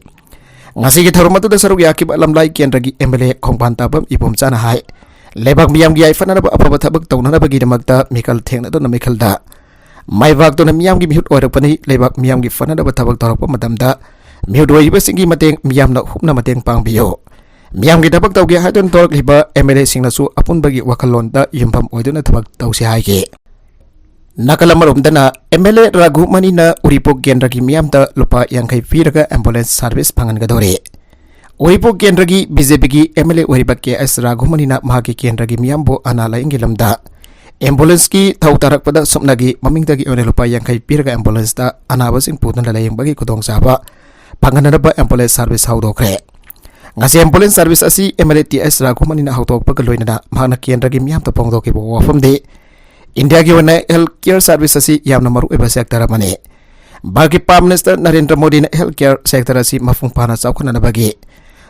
ꯉꯁꯤꯒꯤ ꯊꯧꯔꯝ ꯑꯗꯨꯗ ꯁꯔꯨꯛ ꯌꯥꯈꯤꯕ ꯂꯝꯂꯥꯏ ꯀꯦꯟꯗ꯭ꯔꯒꯤ M L A ꯈꯣꯡꯕꯥꯟ ꯇꯥꯕꯝ ꯏꯕꯣꯝꯆꯥꯅ ꯍꯥꯏ, ꯂꯩꯕꯥꯛ ꯃꯤꯌꯥꯝꯒꯤ ꯌꯥꯏꯐꯅꯅꯕ ꯑꯐꯕ ꯊꯕꯛ ꯇꯧꯅꯅꯕꯒꯤꯗꯃꯛꯇ ꯃꯤꯈꯜ ꯊꯦꯡꯅꯗꯨꯅ ꯃꯤꯈꯜꯗ ꯃꯥꯏꯕꯥꯛꯇꯨꯅ ꯃꯤꯌꯥꯝꯒꯤ ꯃꯤꯍꯨꯠ ꯑꯣꯏꯔꯛꯄꯅꯤ꯫ ꯂꯩꯕꯥꯛ ꯃꯤꯌꯥꯝꯒꯤ ꯐꯅꯅꯕ ꯊꯕꯛ ꯇꯧꯔꯛꯄ ꯃꯇꯝꯗ ꯃꯤꯑꯣꯏꯔꯣꯏꯔꯤꯕꯁꯤꯡꯒꯤ ꯃꯇꯦꯡ ꯃꯤꯌꯥꯝꯅ ꯍꯨꯞꯅ ꯃꯇꯦꯡ ꯄꯥꯡꯕꯤꯌꯨ꯫ ꯃꯤꯌꯥꯝꯒꯤ ꯊꯕꯛ ꯇꯧꯒꯦ ꯍꯥꯏꯗꯨꯅ ꯊꯣꯔꯛꯂꯤꯕ ꯑꯦꯝ ꯑꯦꯜ ꯑꯦꯁꯤꯡꯅꯁꯨ ꯑꯄꯨꯟꯕꯒꯤ ꯋꯥꯈꯜꯂꯣꯟꯗ ꯌꯨꯝꯐꯝ ꯑꯣꯏꯗꯨꯅ ꯊꯕꯛ ꯇꯧꯁꯤ ꯍꯥꯏꯈꯤ꯫ ꯅꯥꯀꯜ ꯑꯃꯔꯣꯝꯗꯅ ꯑꯦꯝ ꯑꯦꯜ ꯑꯦ ꯔꯥꯘꯨꯃꯅꯤꯅ ꯎꯔꯤꯄꯣꯛ ꯀꯦꯟꯗ꯭ꯔꯒꯤ ꯃꯤꯌꯥꯝꯗ ꯂꯨꯄꯥ ꯌꯥꯡꯈꯩ ꯄꯤꯔꯒ ꯑꯦꯝꯕꯨꯂꯦꯟꯁ ꯁꯥꯔꯚꯤꯁ ꯐꯪꯍꯟꯒꯗꯧꯔꯤ꯫ ꯎꯔꯤꯄꯣꯛ ꯀꯦꯟꯗ꯭ꯔꯒꯤ ꯕꯤ ꯖꯦ ꯄꯤꯒꯤ ꯑꯦꯝ ꯑꯦꯜ ꯑꯦ ꯑꯣꯏꯔꯤꯕ ꯀꯦ ꯑꯦꯁ ꯔꯥꯘꯨꯃꯅꯤꯅ ꯃꯍꯥꯛꯀꯤ ꯀꯦꯟꯗ꯭ꯔꯒꯤ ꯃꯤꯌꯥꯝꯕꯨ ꯑꯅꯥ ꯂꯥꯌꯦꯡꯒꯤ ꯂꯝꯗ ꯑꯦꯝꯕꯨꯂꯦꯟꯁꯀꯤ ꯊꯧ ꯇꯥꯔꯛꯄꯗ ꯁꯨꯞꯅꯒꯤ ꯃꯃꯤꯡꯗꯒꯤ ꯑꯣꯏꯅ ꯂꯨꯄꯥ ꯌꯥꯡꯈꯩ ꯄꯤꯔꯒ ꯑꯦꯝꯕꯨꯂꯦꯟꯁꯇ ꯑꯅꯥꯕꯁꯤꯡ ꯄꯨꯗꯨꯅ ꯂꯥꯌꯦꯡꯕꯒꯤ ꯈꯨꯗꯣꯡꯆꯥꯕ ꯐꯪꯍꯟꯅꯅꯕ ꯑꯦꯝꯕꯨꯂꯦꯟꯁ ꯁꯥꯔꯚꯤꯁ ꯍꯧꯗꯣꯛꯈ꯭ꯔꯦ꯫ ꯉꯁꯤ ꯑꯦꯝꯕꯨꯂꯦꯟꯁ ꯁꯥꯔꯚꯤꯁ ꯑꯁꯤ M L A T S ꯔꯥꯘꯨꯃꯅꯤꯅ ꯍꯧꯗꯣꯛꯄꯒ ꯂꯣꯏꯅꯅ ꯃꯍꯥꯛꯅ ꯀꯦꯟꯗ꯭ꯔꯒꯤ ꯃꯤꯌꯥꯝꯗ ꯐꯣꯡꯗꯣꯛꯈꯤꯕ ꯋꯥꯐꯝꯗꯤ, ꯏꯟꯗꯤꯌꯥꯒꯤ ꯑꯣꯏꯅ ꯍꯦꯜꯊ ꯀꯦꯌꯔ ꯁꯥꯔꯚꯤꯁ ꯑꯁꯤ ꯌꯥꯝꯅ ꯃꯔꯨꯑꯣꯏꯕ ꯁꯦꯛꯇꯔ ꯑꯃꯅꯤ꯫ ꯚꯥꯔꯠꯀꯤ ꯄ꯭ꯔꯥꯏꯝ ꯃꯤꯅꯤꯁꯇꯔ ꯅꯔꯦꯟꯗ꯭ꯔ ꯃꯣꯗꯤꯅ ꯍꯦꯜꯊ ꯀꯦꯌꯔ ꯁꯦꯛꯇꯔ ꯑꯁꯤ ꯃꯄꯨꯡ ꯐꯥꯅ ꯆꯥꯎꯈꯠꯅꯅꯕꯒꯤ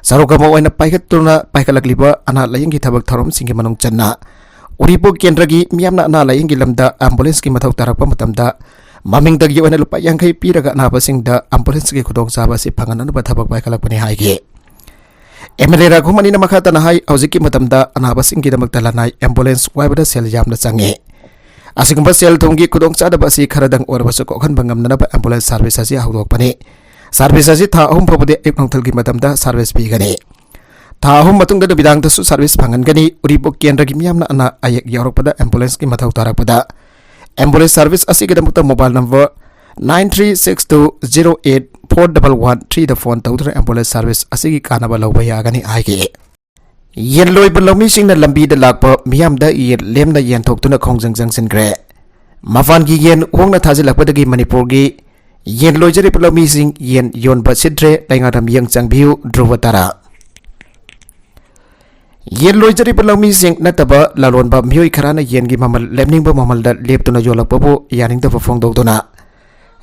ꯁꯔꯨꯛ ꯑꯃ ꯑꯣꯏꯅ ꯄꯥꯏꯈꯠꯇꯨꯅ ꯄꯥꯏꯈꯠꯂꯛꯂꯤꯕ ꯑꯅꯥ ꯂꯥꯌꯦꯡꯒꯤ ꯊꯕꯛ ꯊꯧꯔꯝꯁꯤꯡꯒꯤ ꯃꯅꯨꯡ ꯆꯟꯅ ꯎꯔꯤꯄꯣꯛ ꯀꯦꯟꯗ꯭ꯔꯒꯤ ꯃꯤꯌꯥꯝꯅ ꯑꯅꯥ ꯂꯥꯌꯦꯡꯒꯤ ꯂꯝꯗ ꯑꯦꯝꯕꯨꯂꯦꯟꯁꯀꯤ ꯃꯊꯧ ꯇꯥꯔꯛꯄ ꯃꯇꯝꯗ ꯃꯃꯤꯡꯗꯒꯤ ꯑꯣꯏꯅ ꯂꯨꯄꯥ ꯌꯥꯡꯈꯩ ꯄꯤꯔꯒ ꯑꯅꯥꯕꯁꯤꯡꯗ ꯑꯦꯝꯕꯨꯂꯦꯟꯁꯀꯤ ꯈꯨꯗꯣꯡꯆꯥꯕ ꯑꯁꯤ ꯐꯪꯍꯟꯅꯅꯕ ꯊꯕꯛ ꯄꯥꯏꯈꯠꯂꯛꯄꯅꯤ ꯍꯥꯏꯈꯤ꯫ ꯑꯦꯝ ꯑꯦꯜ ꯑꯦ ꯔꯥꯘꯨꯃꯅꯤꯅ ꯃꯈꯥ ꯇꯥꯅ ꯍꯥꯏ, ꯍꯧꯖꯤꯛꯀꯤ ꯃꯇꯝꯗ ꯑꯅꯥꯕꯁꯤꯡꯒꯤꯗꯃꯛꯇ ꯂꯅꯥꯏ ꯑꯦꯝꯕꯨꯂꯦꯟꯁ ꯋꯥꯏꯕꯗ ꯁꯦꯜ ꯌꯥꯝꯅ ꯆꯪꯉꯤ꯫ ꯑꯁꯤꯒꯨꯝꯕ ꯁꯦꯜ ꯊꯨꯝꯒꯤ ꯈꯨꯗꯣꯡꯆꯥꯗꯕ ꯑꯁꯤ ꯈꯔꯗꯪ ꯑꯣꯏꯔꯕꯁꯨ ꯀꯣꯛꯍꯟꯕ ꯉꯝꯅꯅꯕ ꯑꯦꯝꯕꯨꯂꯦꯟꯁ ꯁꯥꯔꯚꯤꯁ ꯑꯁꯤ ꯍꯧꯗꯣꯛꯄꯅꯤ꯫ ꯁꯥꯔꯚꯤꯁ ꯑꯁꯤ ꯊꯥ ꯑꯍꯨꯝ ꯐꯥꯎꯕꯗꯤ ꯑꯌꯨꯛ ꯅꯨꯡꯊꯤꯜꯒꯤ ꯃꯇꯝꯗ ꯁꯥꯔꯚꯤꯁ ꯄꯤꯒꯅꯤ꯫ ꯊꯥ ꯑꯍꯨꯝ ꯃꯇꯨꯡꯗ ꯅꯨꯃꯤꯗꯥꯡꯗꯁꯨ ꯁꯥꯔꯚꯤꯁ ꯐꯪꯍꯟꯒꯅꯤ꯫ ꯎꯔꯤꯄꯣꯛ ꯀꯦꯟꯗ꯭ꯔꯒꯤ ꯃꯤꯌꯥꯝꯅ ꯑꯅꯥ ꯑꯌꯦꯛ ꯌꯥꯎꯔꯛꯄꯗ ꯑꯦꯝꯕꯨꯂꯦꯟꯁꯀꯤ ꯃꯊꯧ ꯇꯥꯔꯛꯄꯗ ꯑꯦꯝꯕꯨꯂꯦꯟꯁ ꯁꯥꯔꯚꯤꯁ ꯑꯁꯤꯒꯤꯗꯃꯛꯇ mobile number nine three six two zero eight four double one three ꯗ ꯐꯣꯟ ꯇꯧꯗꯨꯅ ꯑꯦꯝꯕꯨꯂꯦꯟꯁ ꯁꯥꯔꯚꯤꯁ ꯑꯁꯤꯒꯤ ꯀꯥꯟꯅꯕ ꯂꯧꯕ ꯌꯥꯒꯅꯤ ꯍꯥꯏꯈꯤ꯫ ꯌꯦꯟ ꯂꯣꯏꯕ ꯂꯧꯃꯤꯁꯤꯡꯅ ꯂꯝꯕꯤꯗ ꯂꯥꯛꯄ ꯃꯤꯌꯥꯝꯗ ꯌꯦꯟ ꯂꯦꯝꯅ ꯌꯦꯟꯊꯣꯛꯇꯨꯅ ꯈꯣꯡꯖꯪ ꯆꯪꯁꯤꯟꯈ꯭ꯔꯦ꯫ ꯃꯄꯥꯟꯒꯤ ꯌꯦꯟ ꯍꯣꯡꯅ ꯊꯥꯖꯤꯜꯂꯛꯄꯗꯒꯤ ꯃꯅꯤꯄꯨꯔꯒꯤ ꯌꯦꯟ ꯂꯣꯏꯖꯔꯤꯕ ꯂꯧꯃꯤꯁꯤꯡ ꯌꯦꯟ ꯌꯣꯟꯕ ꯁꯤꯠꯇ꯭ꯔꯦ꯫ ꯂꯩꯉꯥꯛꯅ ꯃꯤꯠꯌꯦꯡ ꯆꯪꯕꯤꯌꯨ꯫ ꯙ꯭ꯔꯨꯕ ꯇꯥꯔꯥ꯫ ꯌꯦꯟ ꯂꯣꯏꯖꯔꯤꯕ ꯂꯧꯃꯤꯁꯤꯡ ꯅꯠꯇꯕ ꯂꯂꯣꯟꯕ ꯃꯤꯑꯣꯏ ꯈꯔꯅ ꯌꯦꯟꯒꯤ ꯃꯃꯜ ꯂꯦꯞꯅꯤꯡꯕ ꯃꯃꯜꯗ ꯂꯦꯞꯇꯨꯅ ꯌꯣꯜꯂꯛꯄꯕꯨ ꯌꯥꯅꯤꯡꯗꯕ ꯐꯣꯡꯗꯣꯛꯇꯨꯅ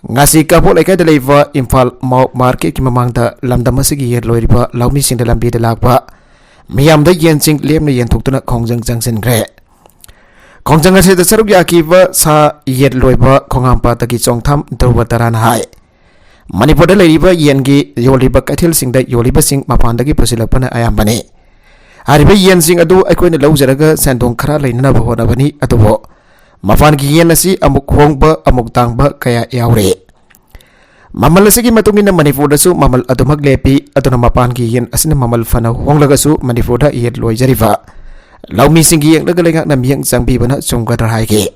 ꯉꯁꯤ ꯀꯕꯣ ꯂꯩꯀꯥꯏꯗ ꯂꯩꯕ ꯏꯝꯐꯥꯜ ꯃꯥꯎ ꯃꯥꯔꯀꯦꯠꯀꯤ ꯃꯃꯥꯡꯗ ꯂꯝꯗꯝ ꯑꯁꯤꯒꯤ ꯌꯦꯟ ꯂꯣꯏꯔꯤꯕ ꯂꯧꯃꯤꯁꯤꯡꯗ ꯂꯝꯕꯤꯗ ꯂꯥꯛꯄ ꯃꯤꯌꯥꯝꯗ ꯌꯦꯟꯁꯤꯡ ꯂꯦꯝꯅ ꯌꯦꯟꯊꯣꯛꯇꯨꯅ ꯈꯣꯡꯖꯪ ꯆꯪꯁꯤꯟꯈ꯭ꯔꯦ꯫ ꯈꯣꯡꯖꯪ ꯑꯁꯤꯗ ꯁꯔꯨꯛ ꯌꯥꯈꯤꯕ ꯁꯥ ꯌꯦꯟ ꯂꯣꯏꯕ ꯈꯣꯡꯉꯥꯝꯄꯥꯠꯇꯒꯤ ꯆꯣꯡꯊꯥꯝ ꯙ꯭ꯔꯨꯕ ꯇꯔꯥꯅ ꯍꯥꯏ, ꯃꯅꯤꯄꯨꯔꯗ ꯂꯩꯔꯤꯕ ꯌꯦꯟꯒꯤ ꯌꯣꯜꯂꯤꯕ ꯀꯩꯊꯦꯜꯁꯤꯡꯗ ꯌꯣꯜꯂꯤꯕꯁꯤꯡ ꯃꯄꯥꯟꯗꯒꯤ ꯄꯨꯁꯤꯜꯂꯛꯄꯅ ꯑꯌꯥꯝꯕꯅꯤ꯫ ꯍꯥꯏꯔꯤꯕ ꯌꯦꯟꯁꯤꯡ ꯑꯗꯨ ꯑꯩꯈꯣꯏꯅ ꯂꯧꯖꯔꯒ ꯁꯦꯟꯗꯣꯡ ꯈꯔ ꯂꯩꯅꯅꯕ ꯍꯣꯠꯅꯕꯅꯤ, ꯑꯗꯨꯕꯨ ꯃꯄꯥꯟꯒꯤ ꯌꯦꯟ ꯑꯁꯤ ꯑꯃꯨꯛ ꯍꯣꯡꯕ ꯑꯃꯨꯛ ꯇꯥꯡꯕ ꯀꯌꯥ ꯌꯥꯎꯔꯦ꯫ ꯃꯃꯜ ꯑꯁꯤꯒꯤ ꯃꯇꯨꯡ ꯏꯟꯅ ꯃꯅꯤꯄꯨꯔꯗꯁꯨ ꯃꯃꯜ ꯑꯗꯨꯃꯛ ꯂꯦꯞꯄꯤ꯫ ꯑꯗꯨꯅ ꯃꯄꯥꯟꯒꯤ ꯌꯦꯟ ꯑꯁꯤꯅ ꯃꯃꯜ ꯐꯅ ꯍꯣꯡꯂꯒꯁꯨ ꯃꯅꯤꯄꯨꯔꯗ ꯌꯦꯟ ꯂꯣꯏꯖꯔꯤꯕ ꯂꯧꯃꯤꯁꯤꯡꯒꯤ ꯌꯦꯡꯂꯒ ꯂꯩꯉꯥꯛꯅ ꯃꯤꯠꯌꯦꯡ ꯆꯪꯕꯤꯕꯅ ꯆꯨꯝꯒꯗ꯭ꯔꯥ ꯍꯥꯏꯒꯦ꯫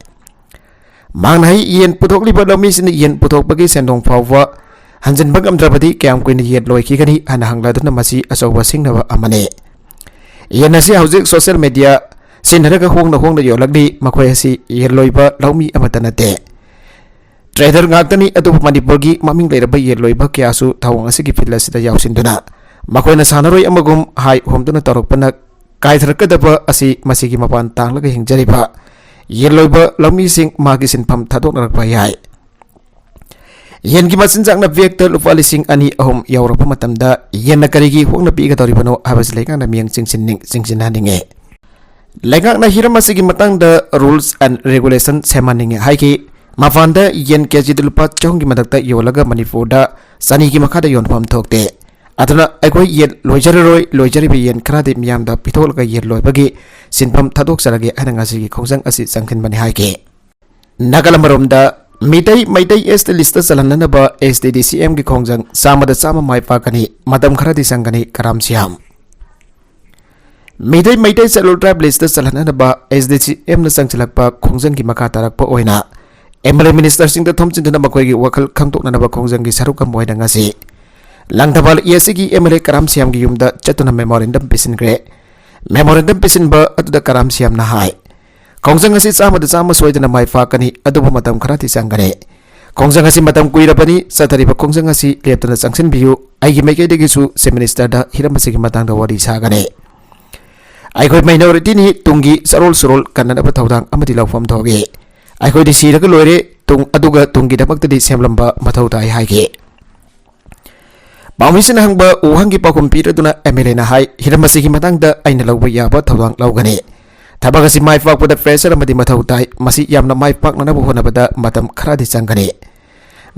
ꯃꯍꯥꯛꯅ ꯍꯥꯏ, ꯌꯦꯟ ꯄꯨꯊꯣꯛꯂꯤꯕ ꯂꯧꯃꯤꯁꯤꯡꯅ ꯌꯦꯟ ꯄꯨꯊꯣꯛꯄꯒꯤ ꯁꯦꯟꯗꯣꯡ ꯐꯥꯎꯕ ꯍꯟꯖꯤꯟꯕ ꯉꯝꯗ꯭ꯔꯕꯗꯤ ꯀꯌꯥꯝ ꯀꯨꯏꯅ ꯌꯦꯟ ꯂꯣꯏꯈꯤꯒꯅꯤ ꯍꯥꯏꯅ ꯍꯪꯂꯗꯨꯅ ꯃꯁꯤ ꯑꯆꯧꯕ ꯁꯤꯡꯅꯕ ꯑꯃꯅꯤ꯫ ꯌꯦꯟ ꯑꯁꯤ ꯍꯧꯖꯤꯛ social media ꯁꯤꯖꯤꯟꯅꯔꯒ ꯍꯣꯡꯅ ꯍꯣꯡꯅ ꯌꯣꯜꯂꯛꯂꯤ꯫ ꯃꯈꯣꯏ ꯑꯁꯤ ꯌꯦꯟ ꯂꯣꯏꯕ ꯂꯧꯃꯤ ꯑꯃꯠꯇ ꯅꯠꯇꯦ, trader ꯉꯥꯛꯇꯅꯤ꯫ ꯑꯗꯨꯕꯨ ꯃꯅꯤꯄꯨꯔꯒꯤ ꯃꯃꯤꯡ ꯂꯩꯔꯕ ꯌꯦꯟ ꯂꯣꯏꯕ ꯀꯌꯥꯁꯨ ꯊꯧꯑꯣꯡ ꯑꯁꯤꯒꯤ field ꯑꯁꯤꯗ ꯌꯥꯎꯁꯤꯟꯗꯨꯅ ꯃꯈꯣꯏꯅ ꯁꯥꯟꯅꯔꯣꯏ ꯑꯃꯒꯨꯝ ꯍꯥꯏ ꯍꯣꯝꯗꯨꯅ ꯇꯧꯔꯛꯄꯅ ꯀꯥꯏꯊꯔꯛꯀꯗꯕ ꯑꯁꯤ ꯃꯁꯤꯒꯤ ꯃꯄꯥꯟ ꯇꯥꯡꯂꯒ ꯍꯤꯡꯖꯔꯤꯕ ꯌꯦꯟ ꯂꯣꯏꯕ ꯂꯧꯃꯤꯁꯤꯡ ꯃꯥꯒꯤ ꯁꯤꯟꯐꯝ ꯊꯥꯗꯣꯛꯅꯔꯛꯄ ꯌꯥꯏ꯫ ꯌꯦꯟꯒꯤ ꯃꯆꯤꯟꯖꯥꯛꯅ bag ꯇ ꯂꯨꯄꯥ ꯂꯤꯁꯤꯡ ꯑꯅꯤ ꯑꯍꯨꯝ ꯌꯧꯔꯛꯄ ꯃꯇꯝꯗ ꯌꯦꯟꯅ ꯀꯔꯤꯒꯤ ꯍꯣꯡꯅ ꯄꯤꯒꯗꯧꯔꯤꯕꯅꯣ ꯍꯥꯏꯕꯁꯤ ꯂꯩꯉꯥꯛꯅ ꯃꯤꯠꯌꯦꯡ ꯆꯤꯡꯁꯤꯟꯅꯤꯡ-, ꯆꯤꯡꯁꯤꯟꯍꯟꯅꯤꯡꯉꯤ꯫ ꯂꯩꯉꯥꯛꯅ ꯍꯤꯔꯝ ꯑꯁꯤꯒꯤ ꯃꯇꯥꯡꯗ rules and regulation ꯁꯦꯝꯍꯟꯅꯤꯡꯉꯤ ꯍꯥꯏꯈꯤ꯫ ꯃꯄꯥꯟꯗ ꯌꯦꯟ KG ꯗ ꯂꯨꯄꯥ ꯆꯍꯨꯝꯒꯤ ꯃꯊꯛꯇ ꯌꯣꯜꯂꯒ ꯃꯅꯤꯄꯨꯔꯗ ꯆꯅꯤꯒꯤ ꯃꯈꯥꯗ ꯌꯣꯟꯐꯝ ꯊꯣꯛꯇꯦ꯫ ꯑꯗꯨꯅ ꯑꯩꯈꯣꯏ ꯌꯦꯟ ꯂꯣꯏꯖꯔꯔꯣꯏ, ꯂꯣꯏꯖꯔꯤꯕ ꯌꯦꯟ ꯈꯔꯗꯤ ꯃꯤꯌꯥꯝꯗ ꯄꯤꯊꯣꯛꯂꯒ ꯌꯦꯟ ꯂꯣꯏꯕꯒꯤ ꯁꯤꯟꯐꯝ ꯊꯥꯗꯣꯛꯆꯔꯒꯦ ꯍꯥꯏꯅ ꯉꯁꯤꯒꯤ ꯈꯣꯡꯖꯪ ꯑꯁꯤ ꯆꯪꯁꯤꯟꯕꯅꯤ ꯍꯥꯏꯈꯤ꯫ ꯅꯥꯀꯜ ꯑꯃꯔꯣꯝꯗ Meitei, Meitei S T list ꯇ ꯆꯜꯍꯟꯅꯅꯕ S T D C M ꯒꯤ ꯈꯣꯡꯖꯪ ꯆꯥꯝꯃꯗ ꯆꯥꯝꯃ ꯃꯥꯏ ꯄꯥꯛꯀꯅꯤ, ꯃꯇꯝ ꯈꯔꯗꯤ ꯆꯪꯒꯅꯤ, Karam Shyam. Meitei, Meitei Scheduled Tribe list ꯇ ꯆꯜꯍꯟꯅꯅꯕ S D C M ꯅ ꯆꯪꯁꯤꯜꯂꯛꯄ ꯈꯣꯡꯖꯪꯒꯤ ꯃꯈꯥ ꯇꯥꯔꯛꯄ ꯑꯣꯏꯅ M L A minister ꯁꯤꯡꯗ ꯊꯣꯝꯖꯤꯟꯗꯨꯅ ꯃꯈꯣꯏꯒꯤ ꯋꯥꯈꯜ ꯈꯪꯗꯣꯛꯅꯅꯕ ꯈꯣꯡꯖꯪꯒꯤ ꯁꯔꯨꯛ ꯑꯃ ꯑꯣꯏꯅ ꯉꯁꯤ ꯂꯪꯊꯕꯥꯜ A C ꯒꯤ M L A ꯀꯔꯥꯝ ꯁꯤꯌꯥꯝꯒꯤ ꯌꯨꯝꯗ ꯆꯠꯇꯨꯅ memorandum ꯄꯤꯁꯤꯟꯈ꯭ꯔꯦ꯫ Memorandum ꯄꯤꯁꯤꯟꯕ ꯑꯗꯨꯗ ꯀꯔꯥꯝ ꯁꯤꯌꯥꯝꯅ ꯍꯥꯏ, ꯈꯣꯡꯖꯪ ꯑꯁꯤ ꯆꯥꯝꯃꯗ ꯆꯥꯝꯃ ꯁꯣꯏꯗꯅ ꯃꯥꯏ ꯄꯥꯛꯀꯅꯤ, ꯑꯗꯨꯕꯨ ꯃꯇꯝ ꯈꯔꯗꯤ ꯆꯪꯒꯅꯤ꯫ ꯈꯣꯡꯖꯪ ꯑꯁꯤ ꯃꯇꯝ ꯀꯨꯏꯔꯕꯅꯤ, ꯆꯠꯊꯔꯤꯕ ꯈꯣꯡꯖꯪ ꯑꯁꯤ ꯂꯦꯞꯇꯅ ꯆꯪꯁꯤꯟꯕꯤꯌꯨ꯫ ꯑꯩꯒꯤ ꯃꯥꯏꯀꯩꯗꯒꯤꯁꯨ Chief Minister ꯗ ꯍꯤꯔꯝ ꯑꯁꯤꯒꯤ ꯃꯇꯥꯡꯗ ꯋꯥꯔꯤ ꯁꯥꯒꯅꯤ꯫ ꯑꯩꯈꯣꯏ minority ꯅꯤ, ꯇꯨꯡꯒꯤ ꯆꯔꯣꯜ ꯁꯨꯔꯣꯜ ꯀꯟꯅꯅꯕ ꯊꯧꯗꯥꯡ ꯑꯃꯗꯤ ꯂꯧꯐꯝ ꯊꯣꯛꯏ꯫ ꯑꯩꯈꯣꯏꯗꯤ ꯁꯤꯔꯒ ꯂꯣꯏꯔꯦ, ꯇꯨꯡ ꯑꯗꯨꯒ ꯇꯨꯡꯒꯤꯗꯃꯛꯇꯗꯤ ꯁꯦꯝꯂꯝꯕ ꯃꯊꯧ ꯇꯥꯏ ꯍꯥꯏꯈꯤ꯫ ꯄꯥꯎꯃꯤꯁꯤꯡꯅ ꯍꯪꯕ ꯋꯥꯍꯪꯒꯤ ꯄꯥꯎꯈꯨꯝ ꯄꯤꯔꯗꯨꯅ M L A ꯅ ꯍꯥꯏ, ꯍꯤꯔꯝ ꯑꯁꯤꯒꯤ ꯃꯇꯥꯡꯗ ꯑꯩꯅ ꯂꯧꯕ ꯌꯥꯕ ꯊꯧꯗꯥꯡ ꯂꯧꯒꯅꯤ꯫ ꯊꯕꯛ ꯑꯁꯤ ꯃꯥꯏ ꯄꯥꯛꯄꯗ pressure ꯑꯃꯗꯤ ꯃꯊꯧ ꯇꯥꯏ꯫ ꯃꯁꯤ ꯌꯥꯝꯅ ꯃꯥꯏ ꯄꯥꯛꯅꯅꯕ ꯍꯣꯠꯅꯕꯗ ꯃꯇꯝ ꯈꯔꯗꯤ ꯆꯪꯒꯅꯤ꯫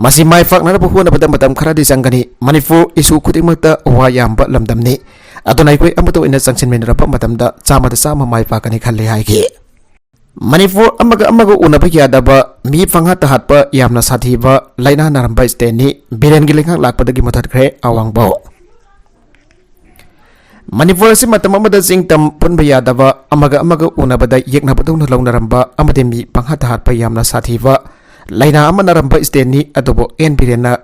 ꯃꯁꯤ ꯃꯥꯏ ꯄꯥꯛꯅꯅꯕ ꯍꯣꯠꯅꯕꯗ ꯃꯇꯝ ꯈꯔꯗꯤ ꯆꯪꯒꯅꯤ꯫ ꯃꯅꯤꯄꯨꯔ issue ꯈꯨꯗꯤꯡꯃꯛꯇ ꯋꯥ ꯌꯥꯝꯕ ꯂꯝꯗꯝꯅꯤ꯫ ꯑꯗꯨꯅ ꯑꯩꯈꯣꯏ ꯑꯃꯠꯇ ꯑꯣꯏꯅ ꯆꯪꯁꯤꯟꯃꯤꯟꯅꯔꯛꯄ ꯃꯇꯝꯗ ꯆꯥꯝꯃꯗ ꯆꯥꯝꯃ ꯃꯥꯏ ꯄꯥꯛꯀꯅꯤ ꯈꯜꯂꯤ ꯍꯥꯏꯈꯤ꯫ ꯃꯅꯤꯄꯨꯔ ꯑꯃꯒ ꯑꯃꯒ ꯎꯅꯕ ꯌꯥꯗꯕ, ꯃꯤ ꯄꯪꯍꯥꯠꯇ ꯍꯥꯠꯄ ꯌꯥꯝꯅ ꯁꯥꯊꯤꯕ ꯂꯥꯏꯅꯥ ꯅꯥꯔꯝꯕ ꯁ꯭ꯇꯦꯠꯅꯤ꯫ ꯕꯤꯔꯦꯟꯒꯤ ꯂꯩꯉꯥꯛ ꯂꯥꯛꯄꯗꯒꯤ ꯃꯨꯊꯠꯈ꯭ꯔꯦ ꯑꯋꯥꯡꯕꯧ꯫ ꯃꯅꯤꯄꯨꯔ ꯑꯁꯤ ꯃꯇꯝ ꯑꯃꯗ ꯆꯤꯡ ꯇꯝ ꯄꯨꯟꯕ ꯌꯥꯗꯕ, ꯑꯃꯒ ꯑꯃꯒ ꯎꯅꯕꯗ ꯌꯦꯛꯅꯕꯗꯧꯅ ꯂꯧꯅꯔꯝꯕ ꯑꯃꯗꯤ ꯃꯤ ꯄꯪꯍꯥꯠꯇ ꯍꯥꯠꯄ ꯌꯥꯝꯅ ꯁꯥꯊꯤꯕ ꯂꯥꯏꯅꯥ ꯑꯃ ꯅꯥꯔꯝꯕ ꯁ꯭ꯇꯦꯠꯅꯤ꯫ ꯑꯗꯨꯕꯨ ꯑꯦꯟ ꯕꯤꯔꯦꯟꯅ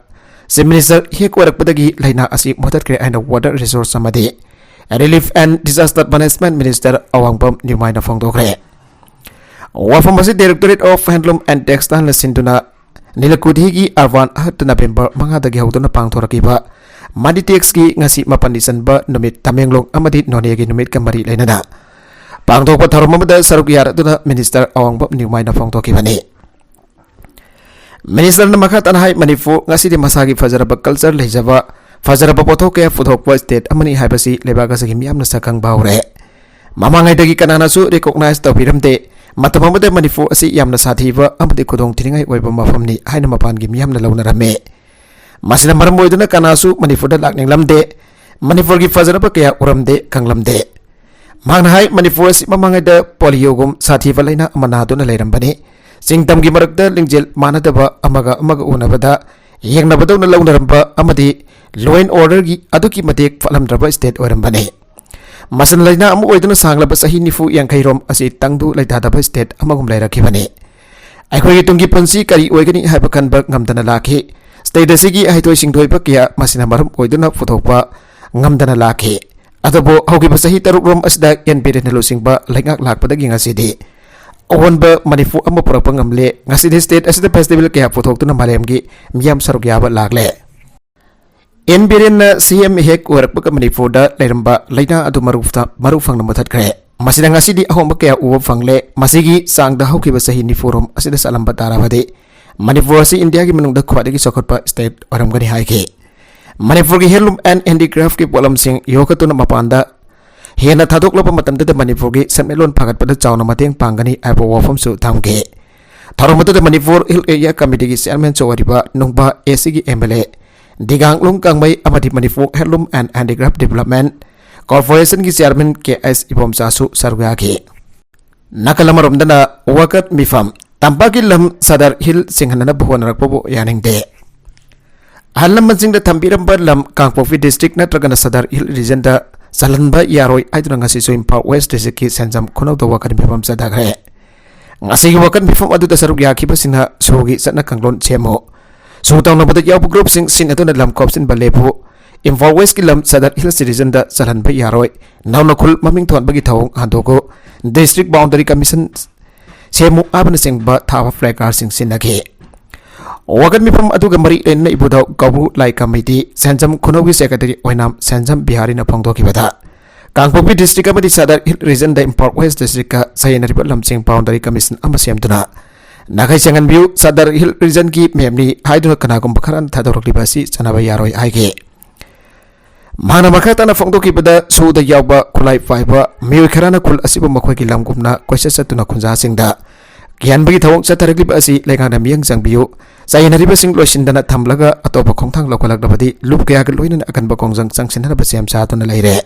ꯆꯤꯐ ꯃꯤꯅꯤꯁꯇꯔ ꯍꯦꯛ ꯑꯣꯏꯔꯛꯄꯗꯒꯤ ꯂꯥꯏꯅꯥ ꯑꯁꯤ ꯃꯨꯊꯠꯈ꯭ꯔꯦ ꯍꯥꯏꯅ Water Resource ꯑꯃꯗꯤ Relief and Disaster Management Minister ꯑꯋꯥꯡꯕꯝ ꯅꯤꯎꯃꯥꯏꯅ ꯐꯣꯡꯗꯣꯛꯈ꯭ꯔꯦ꯫ ꯋꯥꯐꯝ ꯑꯁꯤ Directorate of Handloom and Textileꯅ ꯁꯤꯟꯗꯨꯅ ꯅꯤꯂꯀꯨꯊꯤꯒꯤ ꯑꯔꯕꯥꯟ ꯍꯠꯇ ꯅꯕꯦꯝꯕꯔ ꯃꯉꯥꯗꯒꯤ ꯍꯧꯗꯨꯅ ꯄꯥꯡꯊꯣꯔꯛꯈꯤꯕ ꯃꯅꯤ ꯇꯦꯛꯁꯀꯤ ꯉꯁꯤ ꯃꯥꯄꯟꯅꯤ ꯆꯟꯕ ꯅꯨꯃꯤꯠ, ꯇꯃꯦꯡꯂꯣꯡ ꯑꯃꯗꯤ ꯅꯣꯅꯦꯒꯤ ꯅꯨꯃꯤꯠꯀ ꯃꯔꯤ ꯂꯩꯅꯅ ꯄꯥꯡꯊꯣꯛꯄ ꯊꯧꯔꯝ ꯑꯃꯗ ꯁꯔꯨꯛ ꯌꯥꯔꯗꯨꯅ ꯃꯤꯅꯤꯁꯇꯔ ꯑꯋꯥꯡꯕꯝ ꯅꯤꯎꯃꯥꯏꯅ ꯐꯣꯡꯗꯣꯛꯈꯤꯕꯅꯤ꯫ ꯃꯤꯅꯤꯁꯇꯔꯅ ꯃꯈꯥ ꯇꯥꯅ ꯍꯥꯏ, ꯃꯅꯤꯄꯨꯔ ꯉꯁꯤꯗꯤ ꯃꯁꯥꯒꯤ ꯐꯖꯔꯕ ꯀꯜꯆꯔ ꯂꯩꯖꯕ, ꯐꯖꯔꯕ ꯄꯣꯠꯊꯣꯛ ꯀꯌꯥ ꯄꯨꯊꯣꯛꯄ ꯁ꯭ꯇꯦꯠ ꯑꯃꯅꯤ ꯍꯥꯏꯕꯁꯤ ꯂꯩꯕꯥꯛ ꯑꯁꯤꯒꯤ ꯃꯤꯌꯥꯝꯅ ꯁꯛꯈꯪꯕ ꯍꯧꯔꯦ꯫ ꯃꯃꯥꯡꯉꯩꯗꯒꯤ ꯀꯅꯥꯅꯁꯨ ꯔꯤꯀꯣꯛꯅꯥꯏꯖ ꯇꯧꯕꯤꯔꯝꯗꯦ꯫ ꯃꯇꯝ ꯑꯃꯗ ꯃꯅꯤꯄꯨꯔ ꯑꯁꯤ ꯌꯥꯝꯅ ꯁꯥꯊꯤꯕ ꯑꯃꯗꯤ ꯈꯨꯗꯣꯡ ꯊꯤꯅꯤꯡꯉꯥꯏ ꯑꯣꯏꯕ ꯃꯐꯝꯅꯤ ꯍꯥꯏꯅ ꯃꯄꯥꯟꯒꯤ ꯃꯤꯌꯥꯝꯅ ꯂꯧꯅꯔꯝꯃꯤ꯫ ꯃꯁꯤꯅ ꯃꯔꯝ ꯑꯣꯏꯗꯨꯅ ꯀꯅꯥꯁꯨ ꯃꯅꯤꯄꯨꯔꯗ ꯂꯥꯛꯅꯤꯡꯂꯝꯗꯦ꯫ ꯃꯅꯤꯄꯨꯔꯒꯤ ꯐꯖꯔꯕ ꯀꯌꯥ ꯎꯔꯝꯗꯦ, ꯈꯪꯂꯝꯗꯦ꯫ ꯃꯍꯥꯛꯅ ꯍꯥꯏ, ꯃꯅꯤꯄꯨꯔ ꯑꯁꯤ ꯃꯃꯥꯡꯉꯩꯗ ꯄꯣꯂꯤꯑꯣꯒꯨꯝ ꯁꯥꯊꯤꯕ ꯂꯥꯏꯅꯥ ꯑꯃ ꯅꯥꯗꯨꯅ ꯂꯩꯔꯝꯕꯅꯤ꯫ ꯆꯤꯡ ꯇꯝꯒꯤ ꯃꯔꯛꯇ ꯂꯤꯡꯖꯦꯜ ꯃꯥꯟꯅꯗꯕ, ꯑꯃꯒ ꯑꯃꯒ ꯎꯅꯕꯗ ꯌꯦꯡꯅꯕꯗꯧꯅ ꯂꯧꯅꯔꯝꯕ ꯑꯃꯗꯤ law and orderꯒꯤ ꯑꯗꯨꯛꯀꯤ ꯃꯇꯤꯛ ꯐꯠꯂꯝꯗ꯭ꯔꯕ ꯁ꯭ꯇꯦꯠ ꯑꯣꯏꯔꯝꯕꯅꯤ꯫ ꯃꯁꯤꯅ ꯂꯥꯏꯅꯥ ꯑꯃ ꯑꯣꯏꯗꯨꯅ ꯁꯥꯡꯂꯕ ꯆꯍꯤ ꯅꯤꯐꯨ ꯌꯥꯡꯈꯩꯔꯣꯝ ꯑꯁꯤ ꯇꯪꯗꯨ ꯂꯩꯇꯥꯗꯕ ꯁ꯭ꯇꯦꯠ ꯑꯃꯒꯨꯝ ꯂꯩꯔꯛꯈꯤꯕꯅꯤ꯫ ꯑꯩꯈꯣꯏꯒꯤ ꯇꯨꯡꯒꯤ ꯄꯨꯟꯁꯤ ꯀꯔꯤ ꯑꯣꯏꯒꯅꯤ ꯍꯥꯏꯕ ꯈꯟꯕ ꯉꯝꯗꯅ ꯂꯥꯛꯈꯤ꯫ ꯁ꯭ꯇꯦꯠ ꯑꯁꯤꯒꯤ ꯍꯩꯊꯣꯏ ꯁꯤꯡꯊꯣꯏꯕ ꯀꯌꯥ ꯃꯁꯤꯅ ꯃꯔꯝ ꯑꯣꯏꯗꯨꯅ ꯄꯨꯊꯣꯛꯄ ꯉꯝꯗꯅ ꯂꯥꯛꯈꯤ꯫ ꯑꯗꯨꯕꯨ ꯍꯧꯈꯤꯕ ꯆꯍꯤ ꯇꯔꯨꯛꯔꯣꯝ ꯑꯁꯤꯗ ꯑꯦꯟ ꯕꯤꯔꯦꯟꯅ ꯂꯨꯆꯤꯡꯕ ꯂꯩꯉꯥꯛ ꯂꯥꯛꯄꯗꯒꯤ ꯉꯁꯤꯗꯤ ꯑꯑꯣꯟꯕ ꯃꯅꯤꯄꯨꯔ ꯑꯃ ꯄꯨꯔꯛꯄ ꯉꯝꯂꯦ꯫ ꯉꯁꯤꯗꯤ ꯁ꯭ꯇꯦꯠ ꯑꯁꯤꯗ ꯐꯦꯁꯇꯤꯚꯦꯜ ꯀꯌꯥ ꯄꯨꯊꯣꯛꯇꯨꯅ ꯃꯥꯂꯦꯝꯒꯤ ꯃꯤꯌꯥꯝ ꯁꯔꯨꯛ ꯌꯥꯕ ꯂꯥꯛꯂꯦ꯫ ꯑꯦꯟ ꯕꯤꯔꯦꯟꯅ ꯁꯤ ꯑꯦꯝ ꯍꯦꯛ ꯑꯣꯏꯔꯛꯄꯒ ꯃꯅꯤꯄꯨꯔꯗ ꯂꯩꯔꯝꯕ ꯂꯥꯏꯅꯥ ꯑꯗꯨ ꯃꯔꯨ ꯐ-, ꯃꯔꯨ ꯐꯪꯅ ꯃꯨꯊꯠꯈ꯭ꯔꯦ꯫ ꯃꯁꯤꯗ ꯉꯁꯤꯗꯤ ꯑꯍꯣꯡꯕ ꯀꯌꯥ ꯎꯕ ꯐꯪꯂꯦ꯫ ꯃꯁꯤꯒꯤ ꯆꯥꯡꯗ ꯍꯧꯈꯤꯕ ꯆꯍꯤ ꯅꯤꯐꯨꯔꯣꯝ ꯑꯁꯤꯗ ꯆꯠꯂꯝꯕ ꯇꯥꯔꯕꯗꯤ ꯃꯅꯤꯄꯨꯔ ꯑꯁꯤ ꯏꯟꯗꯤꯌꯥꯒꯤ ꯃꯅꯨꯡꯗ ꯈ꯭ꯋꯥꯏꯗꯒꯤ ꯆꯥꯎꯈꯠꯄ ꯁ꯭ꯇꯦꯠ ꯑꯣꯏꯔꯝꯒꯅꯤ ꯍꯥꯏꯈꯤ꯫ ꯃꯅꯤꯄꯨꯔꯒꯤ ꯍꯦꯟꯂꯨꯝ ꯑꯦꯟ ꯍꯦꯟꯗꯤꯀ꯭ꯔꯥꯐꯀꯤ ꯄꯣꯠꯂꯝꯁꯤꯡ ꯌꯣꯛꯈꯠꯇꯨꯅ ꯃꯄꯥꯟꯗ ꯍꯦꯟꯅ ꯊꯥꯗꯣꯛꯂꯕ ꯃꯇꯝꯗꯗ ꯃꯅꯤꯄꯨꯔꯒꯤ ꯁꯦꯟꯃꯤꯠꯂꯣꯟ ꯐꯒꯠꯄꯗ ꯆꯥꯎꯅ ꯃꯇꯦꯡ ꯄꯥꯡꯒꯅꯤ ꯍꯥꯏꯕ ꯋꯥꯐꯝꯁꯨ ꯊꯝꯈꯤ꯫ ꯊꯧꯔꯝ ꯑꯗꯨꯗ ꯃꯅꯤꯄꯨꯔ ꯍꯤꯜ ꯑꯦꯔꯤꯌꯥ ꯀꯃꯤꯇꯤꯒꯤ ꯆꯤꯌꯥꯔꯃꯦꯟꯁꯨ ꯑꯣꯏꯔꯤꯕ ꯅꯨꯡꯕꯥ ꯑꯦ ꯁꯤꯒꯤ ꯑꯦꯝ ꯑꯦꯜ ꯑꯦ ꯗꯤꯒꯥꯡꯂꯨꯡ ꯀꯥꯡꯃꯩ ꯑꯃꯗꯤ Manipur handloom and handicraft development ꯀꯣꯔꯄꯣꯔꯦꯁꯟꯒꯤ ꯆꯤꯌꯥꯔꯃꯦꯟ ꯀꯦ ꯑꯩꯆ ꯏꯕꯣꯝꯆꯥꯁꯨ ꯁꯔꯨꯛ ꯌꯥꯈꯤ꯫ ꯅꯥꯀꯜ ꯑꯃꯔꯣꯝꯗꯅ ꯋꯥꯀꯠ ꯃꯤꯐꯝ, ꯇꯝꯄꯥꯛꯀꯤ ꯂꯝ ꯁꯗꯔ ꯍꯤꯜ ꯆꯤꯡꯍꯟꯅꯅꯕ ꯍꯣꯠꯅꯔꯛꯄꯕꯨ ꯌꯥꯅꯤꯡꯗꯦ꯫ ꯑꯍꯜ ꯂꯃꯟꯁꯤꯡꯗ ꯊꯝꯕꯤꯔꯝꯕ ꯂꯝ ꯀꯥꯡꯄꯣꯛꯄꯤ ꯗꯤꯁꯇ꯭ꯔꯤꯛ ꯅꯠꯇ꯭ꯔꯒꯅ ꯁꯗꯔ ꯍꯤꯜ ꯔꯤꯖꯟꯗ ꯆꯜꯍꯟꯕ ꯌꯥꯔꯣꯏ ꯍꯥꯏꯗꯨꯅ ꯉꯁꯤꯁꯨ ꯏꯝꯐꯥꯜ ꯋꯦꯁ ꯗꯤꯁꯇ꯭ꯔꯤꯛꯀꯤ ꯁꯦꯟꯖꯝ ꯈꯨꯅꯧꯗ ꯋꯥꯀꯠ ꯃꯤꯐꯝ ꯆꯠꯊꯈ꯭ꯔꯦ꯫ ꯉꯁꯤꯒꯤ ꯋꯥꯀꯠ ꯃꯤꯐꯝ ꯑꯗꯨꯗ ꯁꯔꯨꯛ ꯌꯥꯈꯤꯕꯁꯤꯡꯅ ꯁꯨꯒꯤ ꯆꯠꯅ ꯀꯥꯡꯂꯣꯟ ꯁꯦꯝꯃꯨ, ꯁꯨ ꯇꯧꯅꯕꯗ ꯌꯥꯎꯕ ꯒ꯭ꯔꯨꯞꯁꯤꯡ ꯁꯤꯟꯅꯗꯨꯅ ꯂꯝ ꯈꯣꯞꯆꯤꯟꯕ ꯂꯦꯞꯄꯨ, ꯏꯝꯐꯥꯜ ꯋꯦꯁꯀꯤ ꯂꯝ ꯁꯗꯔ ꯍꯤꯜꯁ ꯔꯤꯖꯟꯗ ꯆꯜꯍꯟꯕ ꯌꯥꯔꯣꯏ, ꯅꯧꯅ ꯈꯨꯜ ꯃꯃꯤꯡ ꯊꯣꯟꯕꯒꯤ ꯊꯧꯑꯣꯡ ꯍꯟꯗꯣꯛꯎ, ꯗꯤꯁꯇ꯭ꯔꯤꯛ ꯕꯥꯎꯟꯗꯔꯤ ꯀꯃꯤꯁꯟ ꯁꯦꯝꯃꯨ ꯍꯥꯏꯕꯅꯆꯤꯡꯕ ꯊꯥꯕ ꯐ꯭ꯂꯦꯛ ꯀꯥꯔꯗꯁꯤꯡ ꯁꯤꯟꯅꯈꯤ꯫ ꯋꯥꯀꯠ ꯃꯤꯐꯝ ꯑꯗꯨꯒ ꯃꯔꯤ ꯂꯩꯅꯅ ꯏꯕꯨꯙꯧ ꯀꯧꯕ꯭ꯔꯨ ꯂꯥꯏ ꯀꯃꯤꯇꯤ, ꯁꯦꯟꯖꯝ ꯈꯨꯅꯧꯒꯤ ꯁꯦꯀ꯭ꯔꯦꯇꯔꯤ ꯑꯣꯏꯅꯥꯝ ꯁꯦꯟꯖꯝ ꯕꯤꯍꯥꯔꯤꯅ ꯐꯣꯡꯗꯣꯛꯈꯤꯕꯗ, ꯀꯥꯡꯄꯣꯛꯄꯤ ꯗꯤꯁꯇ꯭ꯔꯤꯛ ꯑꯃꯗꯤ ꯁꯗꯔ ꯍꯤꯜ ꯔꯤꯖꯟꯗ ꯏꯝꯐꯥꯜ ꯋꯦꯁ ꯗꯤꯁꯇ꯭ꯔꯤꯛꯀ ꯆꯌꯦꯠꯅꯔꯤꯕ ꯂꯝꯁꯤꯡ ꯕꯥꯎꯟꯗꯔꯤ ꯀꯃꯤꯁꯟ ꯑꯃ ꯁꯦꯝꯗꯨꯅ ꯅꯥꯈꯩ ꯆꯪꯍꯟꯕꯤꯌꯨ, ꯁꯗꯔ ꯍꯤꯜ ꯔꯤꯖꯟꯒꯤ ꯃꯦꯞꯅꯤ ꯍꯥꯏꯗꯨꯅ ꯀꯅꯥꯒꯨꯝꯕ ꯈꯔꯅ ꯊꯥꯗꯣꯔꯛꯂꯤꯕ ꯑꯁꯤ ꯆꯠꯅꯕ ꯌꯥꯔꯣꯏ ꯍꯥꯏꯈꯤ꯫ ꯃꯍꯥꯛꯅ ꯃꯈꯥ ꯇꯥꯅ ꯐꯣꯡꯗꯣꯛꯈꯤꯕꯗ, ꯁꯨꯗ ꯌꯥꯎꯕ ꯈꯨꯠꯂꯥꯏ ꯄꯥꯏꯕ ꯃꯤꯑꯣꯏ ꯈꯔꯅ ꯈꯨꯜ ꯑꯁꯤꯕꯨ ꯃꯈꯣꯏꯒꯤ ꯂꯝꯒꯨꯝꯅ ꯀꯣꯏꯆꯠ ꯆꯠꯇꯨꯅ ꯈꯨꯟꯖꯥꯁꯤꯡꯗ ꯀꯤꯍꯟꯕꯒꯤ ꯊꯧꯑꯣꯡ ꯆꯠꯊꯔꯛꯂꯤꯕ ꯑꯁꯤ ꯂꯩꯉꯥꯛꯅ ꯃꯤꯠꯌꯦꯡ ꯆꯪꯕꯤꯌꯨ, ꯆꯌꯦꯠꯅꯔꯤꯕꯁꯤꯡ ꯂꯣꯏꯁꯤꯟꯗꯅ ꯊꯝꯂꯒ ꯑꯇꯣꯞꯄ ꯈꯣꯡꯊꯥꯡ ꯂꯧꯈꯠꯂꯛꯂꯕꯗꯤ ꯂꯨꯞ ꯀꯌꯥꯒ ꯂꯣꯏꯅꯅ ꯑꯀꯟꯕ ꯈꯣꯡꯖꯪ ꯆꯪꯁꯤꯟꯅꯅꯕ ꯁꯦꯝ ꯁꯥꯗꯨꯅ ꯂꯩꯔꯦ꯫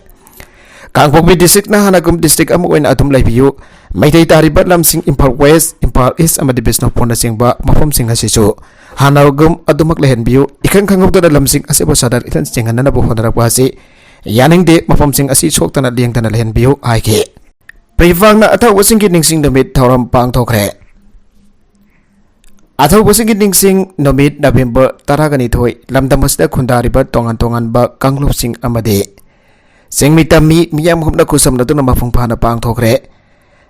ꯀꯥꯡꯄꯣꯛꯄꯤ ꯗꯤꯁꯇ꯭ꯔꯤꯛꯅ ꯍꯥꯟꯅꯒꯨꯝ ꯗꯤꯁꯇ꯭ꯔꯤꯛ ꯑꯃ ꯑꯣꯏꯅ ꯑꯗꯨꯝ ꯂꯩꯕꯤꯌꯨ꯫ ꯃꯩꯇꯩ ꯇꯥꯔꯤꯕ ꯂꯝꯁꯤꯡ ꯏꯝꯐꯥꯜ ꯋꯦꯁ, ꯏꯝꯐꯥꯜ ꯏꯁ ꯑꯃꯗꯤ ꯕꯤꯁꯅꯨꯄꯨꯔꯅꯆꯤꯡꯕ ꯃꯐꯝꯁꯤꯡ ꯑꯁꯤꯁꯨ ꯍꯥꯟꯅꯒꯨꯝ ꯑꯗꯨꯃꯛ ꯂꯩꯍꯟꯕꯤꯌꯨ꯫ ꯏꯈꯪ ꯈꯪꯍꯧꯗꯅ ꯂꯝꯁꯤꯡ ꯑꯁꯤꯕꯨ ꯁꯗꯔ ꯏꯊꯟ ꯆꯤꯡꯍꯟꯅꯅꯕ ꯍꯣꯠꯅꯔꯛꯄ ꯑꯁꯤ ꯌꯥꯅꯤꯡꯗꯦ꯫ ꯃꯐꯝꯁꯤꯡ ꯑꯁꯤ ꯁꯣꯛꯇꯅ ꯂꯦꯡꯗꯅ ꯂꯩꯍꯟꯕꯤꯌꯨ ꯍꯥꯏꯈꯤ꯫ ꯄ꯭ꯔꯤꯐꯥꯡꯅ ꯑꯊꯧꯕꯁꯤꯡꯒꯤ ꯅꯤꯡꯁꯤꯡ ꯅꯨꯃꯤꯠ ꯊꯧꯔꯝ ꯄꯥꯡꯊꯣꯛꯈ꯭ꯔꯦ꯫ ꯑꯊꯧꯕꯁꯤꯡꯒꯤ ꯅꯤꯡꯁꯤꯡ ꯅꯨꯃꯤꯠ ꯅꯕꯦꯝꯕꯔ ꯇꯔꯥꯒ ꯅꯤꯊꯣꯏ, ꯂꯝꯗꯝ ꯑꯁꯤꯗ ꯈꯨꯟꯗꯥꯔꯤꯕ ꯇꯣꯉꯥꯟ ꯇꯣꯉꯥꯟꯕ ꯀꯥꯡꯂꯨꯞꯁꯤꯡ ꯑꯃꯗꯤ ꯆꯤꯡꯃꯤ ꯇꯝꯃꯤ ꯃꯤꯌꯥꯝ ꯍꯨꯞꯅ ꯈꯨꯠꯁꯝꯅꯗꯨꯅ ꯃꯄꯨꯡ ꯐꯥꯅ ꯄꯥꯡꯊꯣꯛꯈ꯭ꯔꯦ꯫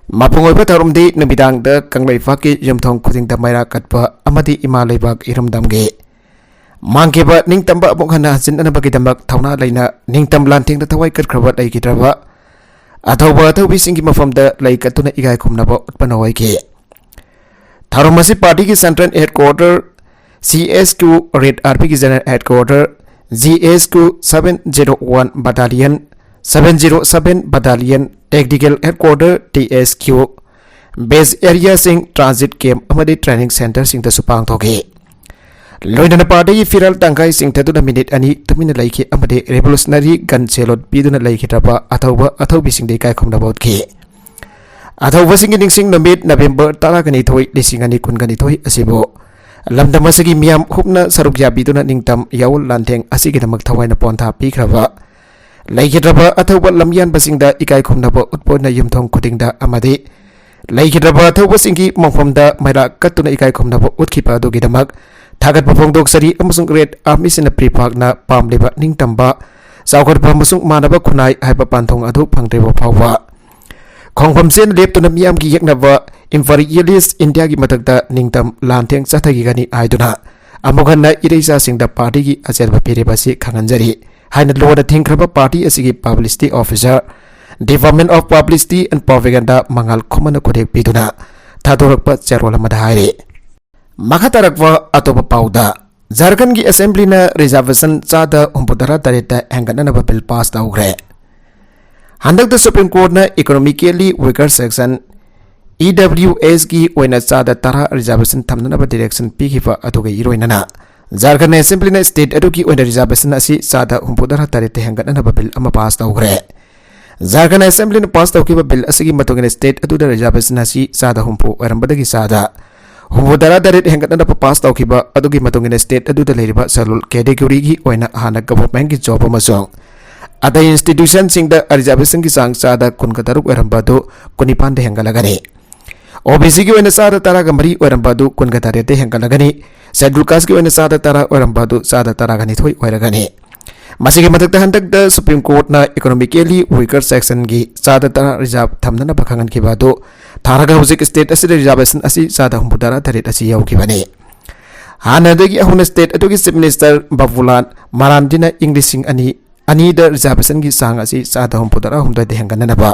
ꯃꯄꯨꯡ ꯑꯣꯏꯕ ꯊꯧꯔꯝꯗꯤ ꯅꯨꯃꯤꯗꯥꯡꯗ ꯀꯪꯂꯩꯄꯥꯛꯀꯤ ꯌꯨꯝꯊꯣꯡ ꯈꯨꯗꯤꯡꯗ ꯃꯩꯔꯥ ꯀꯠꯄ ꯑꯃꯗꯤ ꯏꯃꯥ ꯂꯩꯕꯥꯛ ꯏꯔꯝꯗꯝꯒꯤ ꯃꯥꯡꯈꯤꯕ ꯅꯤꯡꯇꯝꯕ ꯑꯃꯨꯛ ꯍꯟꯅ ꯍꯟꯖꯤꯟꯅꯅꯕꯒꯤꯗꯃꯛ ꯊꯧꯅꯥ ꯂꯩꯅ ꯅꯤꯡꯇꯝ ꯂꯥꯟꯊꯦꯡꯗ ꯊꯋꯥꯏ ꯀꯠꯈ꯭ꯔꯕ ꯂꯩꯈꯤꯗ꯭ꯔꯕ ꯑꯊꯧꯕ ꯑꯊꯧꯕꯤꯁꯤꯡꯒꯤ ꯃꯐꯝꯗ ꯂꯩ ꯀꯠꯇꯨꯅ ꯏꯀꯥꯏ ꯈꯨꯝꯅꯕ ꯎꯠꯄꯅ ꯑꯣꯏꯈꯤ꯫ ꯊꯧꯔꯝ ꯑꯁꯤ ꯄꯥꯔꯇꯤꯒꯤ central headquarter, C S Q red ꯑꯥꯔꯃꯤꯒꯤ general headquarter, G S Q seven zero one battalion, seven zero seven battalion, tactical headquarter, T S Q, base ꯑꯦꯔꯤꯌꯥꯁꯤꯡ, ꯇ꯭ꯔꯥꯟꯖꯤꯠ ꯀꯦꯝꯞ ꯑꯃꯗꯤ ꯇ꯭ꯔꯦꯅꯤꯡ ꯁꯦꯟꯇꯔꯁꯤꯡꯗꯁꯨ ꯄꯥꯡꯊꯣꯛꯈꯤ꯫ ꯂꯣꯏꯅꯅ ꯄꯥꯔꯇꯤꯒꯤ ꯐꯤꯔꯥꯜ ꯇꯪꯈꯥꯏ ꯆꯤꯡꯊꯗꯨꯅ ꯃꯤꯅꯤꯠ ꯑꯅꯤ ꯇꯨꯃꯤꯟꯅ ꯂꯩꯈꯤ ꯑꯃꯗꯤ ꯔꯤꯚꯣꯂꯨꯁꯅꯔꯤ ꯒꯟ ꯁꯦꯂꯨꯠ ꯄꯤꯗꯨꯅ ꯂꯩꯈꯤꯗ꯭ꯔꯕ ꯑꯊꯧꯕ ꯑꯊꯧꯕꯤꯁꯤꯡꯗ ꯏꯀꯥꯏ ꯈꯨꯝꯅꯕ ꯎꯠꯈꯤ꯫ ꯑꯊꯧꯕꯁꯤꯡꯒꯤ ꯅꯤꯡꯁꯤꯡ ꯅꯨꯃꯤꯠ, ꯅꯕꯦꯝꯕꯔ ꯇꯔꯥꯒ ꯅꯤꯊꯣꯏ, ꯂꯤꯁꯤꯡ ꯑꯅꯤ ꯀꯨꯟꯒ ꯅꯤꯊꯣꯏ ꯑꯁꯤꯕꯨ ꯂꯝꯗꯝ ꯑꯁꯤꯒꯤ ꯃꯤꯌꯥꯝ ꯍꯨꯞꯅ ꯁꯔꯨꯛ ꯌꯥꯕꯤꯗꯨꯅ ꯅꯤꯡꯇꯝ ꯌꯥꯑꯣꯜ ꯂꯥꯟꯊꯦꯡ ꯑꯁꯤꯒꯤꯗꯃꯛ ꯊꯋꯥꯏꯅ ꯄꯣꯟꯊꯥ ꯄꯤꯈ꯭ꯔꯕ ꯂꯩꯈꯤꯗ꯭ꯔꯕ ꯑꯊꯧꯕ ꯂꯝꯌꯥꯟꯕꯁꯤꯡꯗ ꯏꯀꯥꯏ ꯈꯨꯝꯅꯕ ꯎꯠꯄ ꯑꯣꯏꯅ ꯌꯨꯝꯊꯣꯡ ꯈꯨꯗꯤꯡꯗ ꯑꯃꯗꯤ ꯂꯩꯈꯤꯗ꯭ꯔꯕ ꯑꯊꯧꯕꯁꯤꯡꯒꯤ ꯃꯣꯡꯐꯝꯗ ꯃꯩꯔꯥ ꯀꯠꯇꯨꯅ ꯏꯀꯥꯏ ꯈꯨꯝꯅꯕ ꯎꯠꯈꯤꯕ ꯑꯗꯨꯒꯤꯗꯃꯛ ꯊꯥꯒꯠꯄ ꯐꯣꯡꯗꯣꯛꯆꯔꯤ ꯑꯃꯁꯨꯡ ꯔꯦꯗ ꯑꯥꯔꯃꯤꯁꯤꯅ ꯄ꯭ꯔꯤꯄꯥꯛꯅ ꯄꯥꯝꯂꯤꯕ ꯅꯤꯡꯇꯝꯕ, ꯆꯥꯎꯈꯠꯄ ꯑꯃꯁꯨꯡ ꯃꯥꯟꯅꯕ ꯈꯨꯟꯅꯥꯏ ꯍꯥꯏꯕ ꯄꯥꯟꯊꯣꯡ ꯑꯗꯨ ꯐꯪꯗ꯭ꯔꯤꯕ ꯐꯥꯎꯕ ꯈꯣꯡꯐꯝꯁꯦ ꯂꯦꯞꯇꯨꯅ ꯃꯤꯌꯥꯝꯒꯤ ꯌꯦꯛꯅꯕ ꯏꯝꯄꯔꯤꯌꯦꯂꯤꯁ ꯏꯟꯗꯤꯌꯥꯒꯤ ꯃꯊꯛꯇ ꯅꯤꯡꯇꯝ ꯂꯥꯟꯊꯦꯡ ꯆꯠꯊꯈꯤꯒꯅꯤ ꯍꯥꯏꯗꯨꯅ ꯑꯃꯨꯛ ꯍꯟꯅ ꯏꯔꯩꯆꯥꯁꯤꯡꯗ ꯄꯥꯔꯇꯤꯒꯤ ꯑꯆꯦꯠꯄ ꯐꯤꯔꯦꯞ ꯑꯁꯤ ꯈꯪꯍꯟꯖꯔꯤ ꯍꯥꯏꯅ ꯂꯣꯟꯅ ꯊꯤꯡꯈ꯭ꯔꯕ ꯄꯥꯔꯇꯤ ꯑꯁꯤꯒꯤ publicity officer, Department of Publicity and Propaganda, ꯃꯉꯥꯜ ꯈꯨꯃꯟꯅ ꯈꯨꯗꯦꯛ ꯄꯤꯗꯨꯅ ꯊꯥꯗꯣꯔꯛꯄ ꯆꯦꯔꯣꯜ ꯑꯃꯗ ꯍꯥꯏꯔꯤ꯫ ꯃꯈꯥ ꯇꯥꯔꯛꯄ ꯑꯇꯣꯞꯄ ꯄꯥꯎꯗ, ꯖꯥꯔꯈꯟꯒꯤ ꯑꯦꯁꯦꯝꯕ꯭ꯂꯤꯅ ꯔꯤꯖꯥꯔꯕꯦꯁꯟ ꯆꯥꯗ ꯍꯨꯝꯐꯨꯇꯔꯥ ꯇꯔꯦꯠꯇ ꯍꯦꯟꯒꯠꯅꯅꯕ ꯕꯤꯜ ꯄꯥꯁ ꯇꯧꯈ꯭ꯔꯦ꯫ ꯍꯟꯗꯛꯇ ꯁꯨꯄ꯭ꯔꯤꯝ ꯀꯣꯔꯠꯅ ꯏꯀꯣꯅꯣꯃꯤꯀꯦꯂꯤ ꯋꯤꯀꯔ ꯁꯦꯛꯁꯟ, ꯏ ꯗꯕ꯭ꯂꯤꯌꯨ ꯑꯦꯁꯀꯤ ꯑꯣꯏꯅ ꯆꯥꯗ ꯇꯔꯥ ꯔꯤꯖꯥꯔꯕꯦꯁꯟ ꯊꯝꯅꯅꯕ ꯗꯤꯔꯦꯛꯁꯟ ꯄꯤꯈꯤꯕ ꯑꯗꯨꯒ ꯏꯔꯣꯏꯅꯅ ꯖꯥꯔꯈꯟ ꯑꯦꯁꯦꯝꯕ꯭ꯂꯤꯅ ꯁ꯭ꯇꯦꯠ ꯑꯗꯨꯒꯤ ꯑꯣꯏꯅ ꯔꯤꯖꯥꯔꯕꯦꯁꯟ ꯑꯁꯤ ꯆꯥꯗ ꯍꯨꯝꯐꯨꯇꯔꯥ ꯇꯔꯦꯠꯇ ꯍꯦꯟꯒꯠꯅꯅꯕ ꯕꯤꯜ ꯑꯃ ꯄꯥꯁ ꯇꯧꯈ꯭ꯔꯦ꯫ ꯖꯥꯔꯈꯟ ꯑꯦꯁꯦꯝꯕ꯭ꯂꯤꯅ ꯄꯥꯁ ꯇꯧꯈꯤꯕ ꯕꯤꯜ ꯑꯁꯤꯒꯤ ꯃꯇꯨꯡ ꯏꯟꯅ ꯁ꯭ꯇꯦꯠ ꯑꯗꯨꯗ ꯔꯤꯖꯥꯔꯕꯦꯁꯟ ꯑꯁꯤ ꯆꯥꯗ ꯍꯨꯝꯐꯨ ꯑꯣꯏꯔꯝꯕꯗꯒꯤ ꯆꯥꯗ ꯍꯨꯝꯐꯨꯇꯔꯥ ꯇꯔꯦꯠ ꯍꯦꯟꯒꯠꯅꯅꯕ ꯄꯥꯁ ꯇꯧꯈꯤꯕ ꯑꯗꯨꯒꯤ ꯃꯇꯨꯡ ꯏꯟꯅ ꯁ꯭ꯇꯦꯠ ꯑꯗꯨꯗ ꯂꯩꯔꯤꯕ ꯁꯦꯗꯨꯜ ꯀꯦꯇꯦꯒꯣꯔꯤꯒꯤ ꯑꯣꯏꯅ ꯍꯥꯟꯅ ꯒꯚꯔꯟꯃꯦꯟꯠꯀꯤ ꯖꯣꯕ ꯑꯃꯁꯨꯡ ꯑꯇꯩ ꯏꯟꯁꯇꯤꯇ꯭ꯌꯨꯁꯟꯁꯤꯡꯗ ꯔꯤꯖꯥꯔꯕꯦꯁꯟꯒꯤ ꯆꯥꯡ ꯆꯥꯗ ꯀꯨꯟꯒ ꯇꯔꯨꯛ ꯑꯣꯏꯔꯝꯕ ꯑꯗꯨ ꯀꯨꯟꯅꯤꯄꯥꯟꯗ ꯍꯦꯟꯒꯠꯂꯒꯅꯤ꯫ ꯑꯣ ꯕꯤ ꯁꯤꯒꯤ ꯑꯣꯏꯅ ꯆꯥꯗ ꯇꯔꯥꯒ ꯃꯔꯤ ꯑꯣꯏꯔꯝꯕ ꯑꯗꯨ ꯀꯨꯟꯒ ꯇꯔꯦꯠꯇ ꯍꯦꯟꯒꯠꯂꯒꯅꯤ꯫ ꯁꯦꯗꯨꯜ ꯀꯥꯁꯀꯤ ꯑꯣꯏꯅ ꯆꯥꯗ ꯇꯔꯥ ꯑꯣꯏꯔꯝꯕ ꯑꯗꯨ ꯆꯥꯗ ꯇꯔꯥꯒ ꯅꯤꯊꯣꯏ ꯑꯣꯏꯔꯒꯅꯤ꯫ ꯃꯁꯤꯒꯤ ꯃꯊꯛꯇ ꯍꯟꯗꯛꯇ ꯁꯨꯄ꯭ꯔꯤꯝ ꯀꯣꯔꯠꯅ ꯏꯀꯣꯅꯣꯃꯤꯀꯦꯂꯤ ꯋꯤꯀꯔ ꯁꯦꯛꯁꯟꯒꯤ ꯆꯥꯗ ꯇꯔꯥ ꯔꯤꯖꯥꯔꯕ ꯊꯝꯅꯅꯕ ꯈꯪꯍꯟꯈꯤꯕ ꯑꯗꯨ ꯊꯥꯔꯒ ꯍꯧꯖꯤꯛ ꯁ꯭ꯇꯦꯠ ꯑꯁꯤꯗ ꯔꯤꯖꯥꯔꯕꯦꯁꯟ ꯑꯁꯤ ꯆꯥꯗ ꯍꯨꯝꯐꯨꯇꯔꯥ ꯇꯔꯦꯠ ꯑꯁꯤ ꯌꯧꯈꯤꯕꯅꯤ꯫ ꯍꯥꯟꯅꯗꯒꯤ ꯍꯧꯅ ꯁ꯭ꯇꯦꯠ ꯑꯗꯨꯒꯤ ꯆꯤꯐ ꯃꯤꯅꯤꯁꯇꯔ ꯕꯥꯕꯨꯂꯥꯜ ꯃꯔꯥꯟꯗꯤꯅ ꯏꯪ ꯂꯤꯁꯤꯡ ꯑꯅꯤ ꯑꯅꯤꯗ ꯔꯤꯖꯥꯔꯕꯦꯁꯟꯒꯤ ꯆꯥꯡ ꯑꯁꯤ ꯆꯥꯗ ꯍꯨꯝꯐꯨꯇꯔꯥ ꯍꯨꯝꯗꯣꯏꯗ ꯍꯦꯟꯒꯠꯅꯅꯕ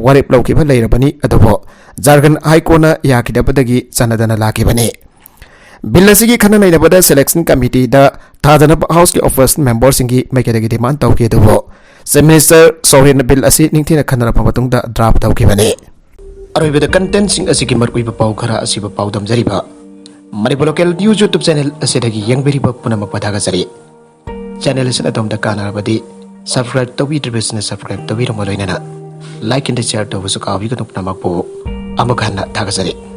ꯋꯥꯔꯦꯞ ꯂꯧꯈꯤꯕ ꯂꯩꯔꯕꯅꯤ, ꯑꯗꯨꯕꯨ ꯖꯥꯔꯈꯟ ꯍꯥꯏ ꯀꯣꯔꯠꯅ ꯌꯥꯈꯤꯗꯕꯗꯒꯤ ꯆꯠꯅꯗꯅ ꯂꯥꯛꯈꯤꯕꯅꯤ꯫ ꯕꯤꯜ ꯑꯁꯤꯒꯤ ꯈꯟꯅ ꯅꯩꯅꯕꯗ ꯁꯦꯂꯦꯛꯁꯟ ꯀꯃꯤꯇꯤꯗ ꯊꯥꯗꯅꯕ ꯍꯥꯎꯁꯀꯤ ꯑꯣꯐꯤꯁ ꯃꯦꯝꯕꯔꯁꯤꯡꯒꯤ ꯃꯥꯏꯀꯩꯗꯒꯤ ꯗꯤꯃꯥꯟ ꯇꯧꯈꯤ, ꯑꯗꯨꯕꯨ ꯆꯤꯐ ꯃꯤꯅꯤꯁꯇꯔ ꯁꯣꯔꯦꯟꯅ ꯕꯤꯜ ꯑꯁꯤ ꯅꯤꯡꯊꯤꯅ ꯈꯟꯅꯔꯛꯄ ꯃꯇꯨꯡꯗ ꯗ꯭ꯔꯥꯐ ꯇꯧꯈꯤꯕꯅꯤ꯫ ꯑꯔꯣꯏꯕꯗ ꯀꯟꯇꯦꯟꯠꯁꯤꯡ ꯑꯁꯤꯒꯤ ꯃꯔꯨꯑꯣꯏꯕ ꯄꯥꯎ ꯈꯔ ꯑꯁꯤꯕꯨ ꯄꯥꯎꯗꯝꯖꯔꯤꯕ Manipur local news YouTube channel ꯑꯁꯤꯗꯒꯤ ꯌꯦꯡꯕꯤꯔꯤꯕ ꯄꯨꯝꯅꯃꯛꯄꯨ ꯊꯥꯒꯠꯆꯔꯤ꯫ ꯆꯦꯅꯦꯜ ꯑꯁꯤꯅ ꯑꯗꯣꯝꯗ ꯀꯥꯟꯅꯔꯕꯗꯤ ꯁꯕꯁꯀ꯭ꯔꯥꯏꯕ ꯇꯧꯕꯤꯗ꯭ꯔꯤꯕꯁꯤꯡꯅ ꯁꯕꯁꯀ꯭ꯔꯥꯏꯕ ꯇꯧꯕꯤꯔꯝꯕ ꯂꯣꯏꯅꯅ Like and share ꯇꯧꯕꯁꯨ ꯀꯥꯎꯕꯤꯒꯅꯨ꯫ ꯄꯨꯝꯅꯃꯛꯄꯨ ꯑꯃꯨꯛ ꯍꯟꯅ ꯊꯥꯒꯠꯆꯔꯤ꯫